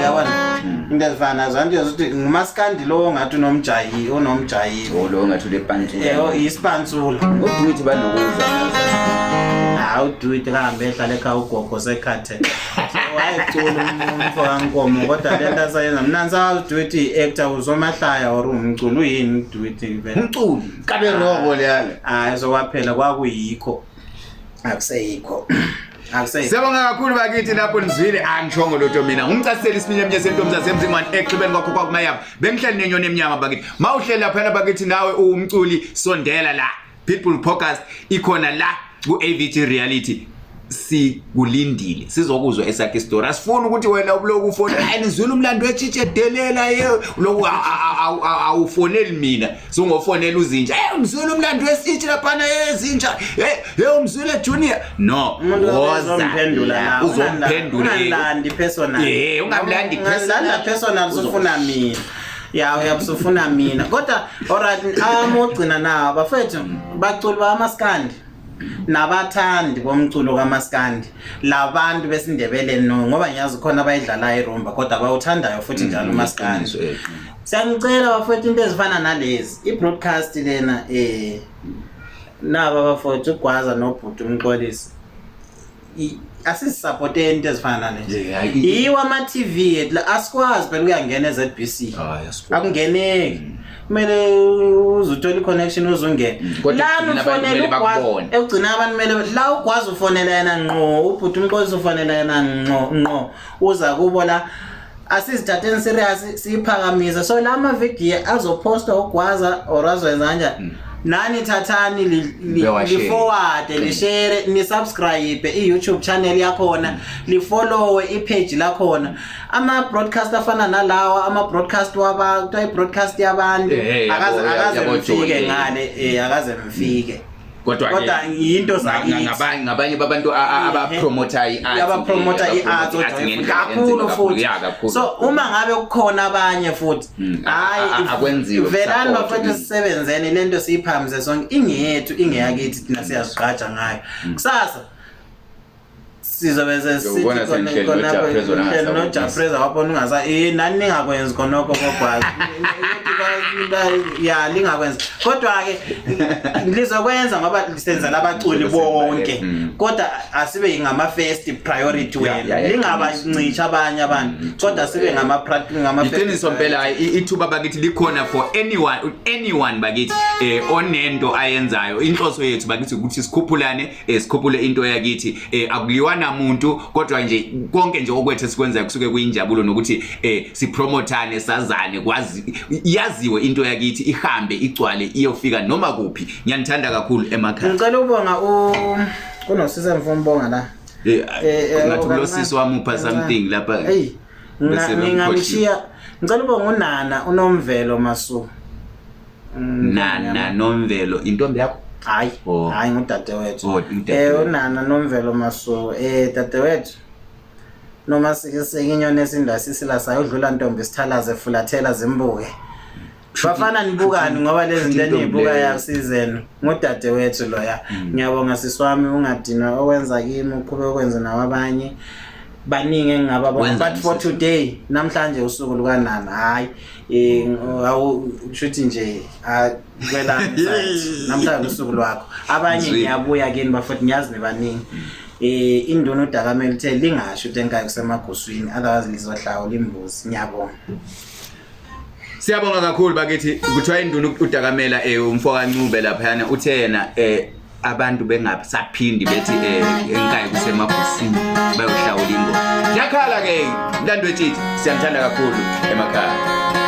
yabona into ezifana nazo, anti ukuthi ngumaskandi lo ngathi unomjayi, unomjayi. Oh, lo ngathi ulepantsula. Yebo, isipantsula. Uduthi banokuza. Hawu, duit kahambe ehlala ekhaya, ugogo sekhathe. So wayecula umfo kaNkomo, kodwa le nto asayenza mina ngisazi uduit i-actor, usomahlaya or umculo, uyini uduit vele? Umculi kabe roko leyana. Hayi, so kwaphela kwakuyikho, akuseyikho, akuseyikho. Siyabonga kakhulu bakithi lapho nizwile, angishongo lutho mina. Ngumcasiseli isiminye sentombi zasemzingwane exhibeni kwakho kwakumayaba. Bengihleli nenyoni emnyama bakithi. Mawuhleli lapha bakithi nawe uwumculi, sondela la. Pitbull Podcast ikhona la ku AVG Reality. Sikulindile, sizokuzwa esakhe isitori. Asifuni ukuthi wena ubuloku ufone, hayi nizwile umlando wetshitshe delela ye uloku awufoneli mina, sungofonela uzinja, umzwile umlando wesitshi laphana ezinja, hey umzwile junior, no. Umuntu Woza uzomphendula la, la, uzomphendula. Ungalandi personal. Ungamlandi Ungalanda personal. personal, usufuna mina, ya uyabusufuna mina, kodwa alright, amogcina nawo bafethu baculi bamaskandi nabathandi bomculo kamaskandi, labantu besiNdebele, no, ngoba ngiyazi khona abayidlalayo irumba kodwa abawuthandayo futhi njalo umaskandi. Iqiniso, Siyanicela bafethu, into ezifana nalezi, i-broadcast lena, naba bafowethu uGwaza nobhuti uMxolisi, asisupporteni into ezifana nalezi. Yeah, Yiwo ama-TV ethu la, asikwazi phela ukuyangena e-ZBC. Hayi, asikwazi. Akungeneki, kumele uze uthole i-connection uze ungene. Kodwa La ekugcineni abantu ufonela kumele uGwaza, bakubone. ekugcina abantu kumele la uGwaza ufonela yena ngqo, ubhuti uMxolisi ufonela yena ngqo ngqo, uza kubo la. Asizithatheni serious, siyiphakamise. So la mavidiyo azopostwa uGwaza or azoyenza kanjani, nani thathani Bewashare. li-forward, lishare, ni-subscribe i-YouTube channel yakhona, lifollowe i-page lakhona. Ama-broadcast afana nalawa, ama-broadcast waba kuthiwa i-broadcast yabantu, akaze akaze yabo mfike Johnny. ngale, akaze mfike. Kodwa Kodwa yinto zakithi. ngabanye babantu abapromota i-art. Abapromota i-art ngendlela kakhulu enzima futhi. Ya, kakhulu. So uma ngabe kukhona abanye futhi, hayi, akwenziwe velani ku-support, bafethu, sisebenzeni lento, siyiphakamise sonke, ingeyethu, ingeyakithi thina, siyazigqaja ngayo. Kusasa Sizobe sesithi Uyobona khona senihleli khona noJah Prayzah nihleli ongasakubizi. noJah Prayzah wabona ungasa nani ningakwenzi khonokho kogwazi. Ya lingakwenzi. Kodwa ke lizokwenza ngoba senzela abaculi bonke. Kodwa asibe ngama first priority wena. Lingabancisha abanye abantu. Kodwa sibe ngama ngama first. Iqiniso mpela hayi, ithuba bakithi likhona for anyone anyone bakithi onento ayenzayo. Inhloso yethu bakithi ukuthi sikhuphulane, sikhuphule into yakithi. Akuliwana muntu kodwa nje konke nje okwethu esikwenzayo kusuke kuyinjabulo nokuthi sipromotane, sazane, kwazi yaziwe into yakithi, ihambe igcwale iyofika noma kuphi. Ngiyanithanda kakhulu emakhaya. Ngicela ukubonga u kunosisi engifuna umbonga la. Ngathi kulosisi wamupha something lapha. Hey, Bese ngingamshiya. Ngicela ubonga uNana uNomvelo Masu. Nana Nomvelo intombi yakho? Hayi, Oh. hayi ngudadewethu. Oh, udadewethu. UNana Nomvelo Masu, dadewethu. Noma sike inyoni esindasisila sayodlula ntombi sithalaze fulathela zimbuke. Bafana nibukani ngoba lezi zinto Intombi eniyibuka leyo. yasizenu ngudadewethu loya. Ngiyabonga sisi wami, ungadinwa okwenza kimi uqhubeke ukwenza nawabanye. Baningi engingababona Wenzani but for sisi? today namhlanje usuku lukaNana hayi awu kushuthi nje kwelami side namhlanje usuku lwakho abanye Nzwi. ngiyabuya kini bafowethu ngiyazi nibaningi. Induna uDakamela uthe lingasho ukuthi enkayi kusemaguswini otherwise lizohlawula imbuzi. Ngiyabonga. Siyabonga kakhulu bakithi. Kuthiwa induna uDakamela umfoka Ncube laphayana uthe yena abantu bengasaphindi bethi enkayi kusemaguswini bayohlawula imbuzi. Ngiyakhala ke mlando wetshitshi, siyanithanda kakhulu emakhaya.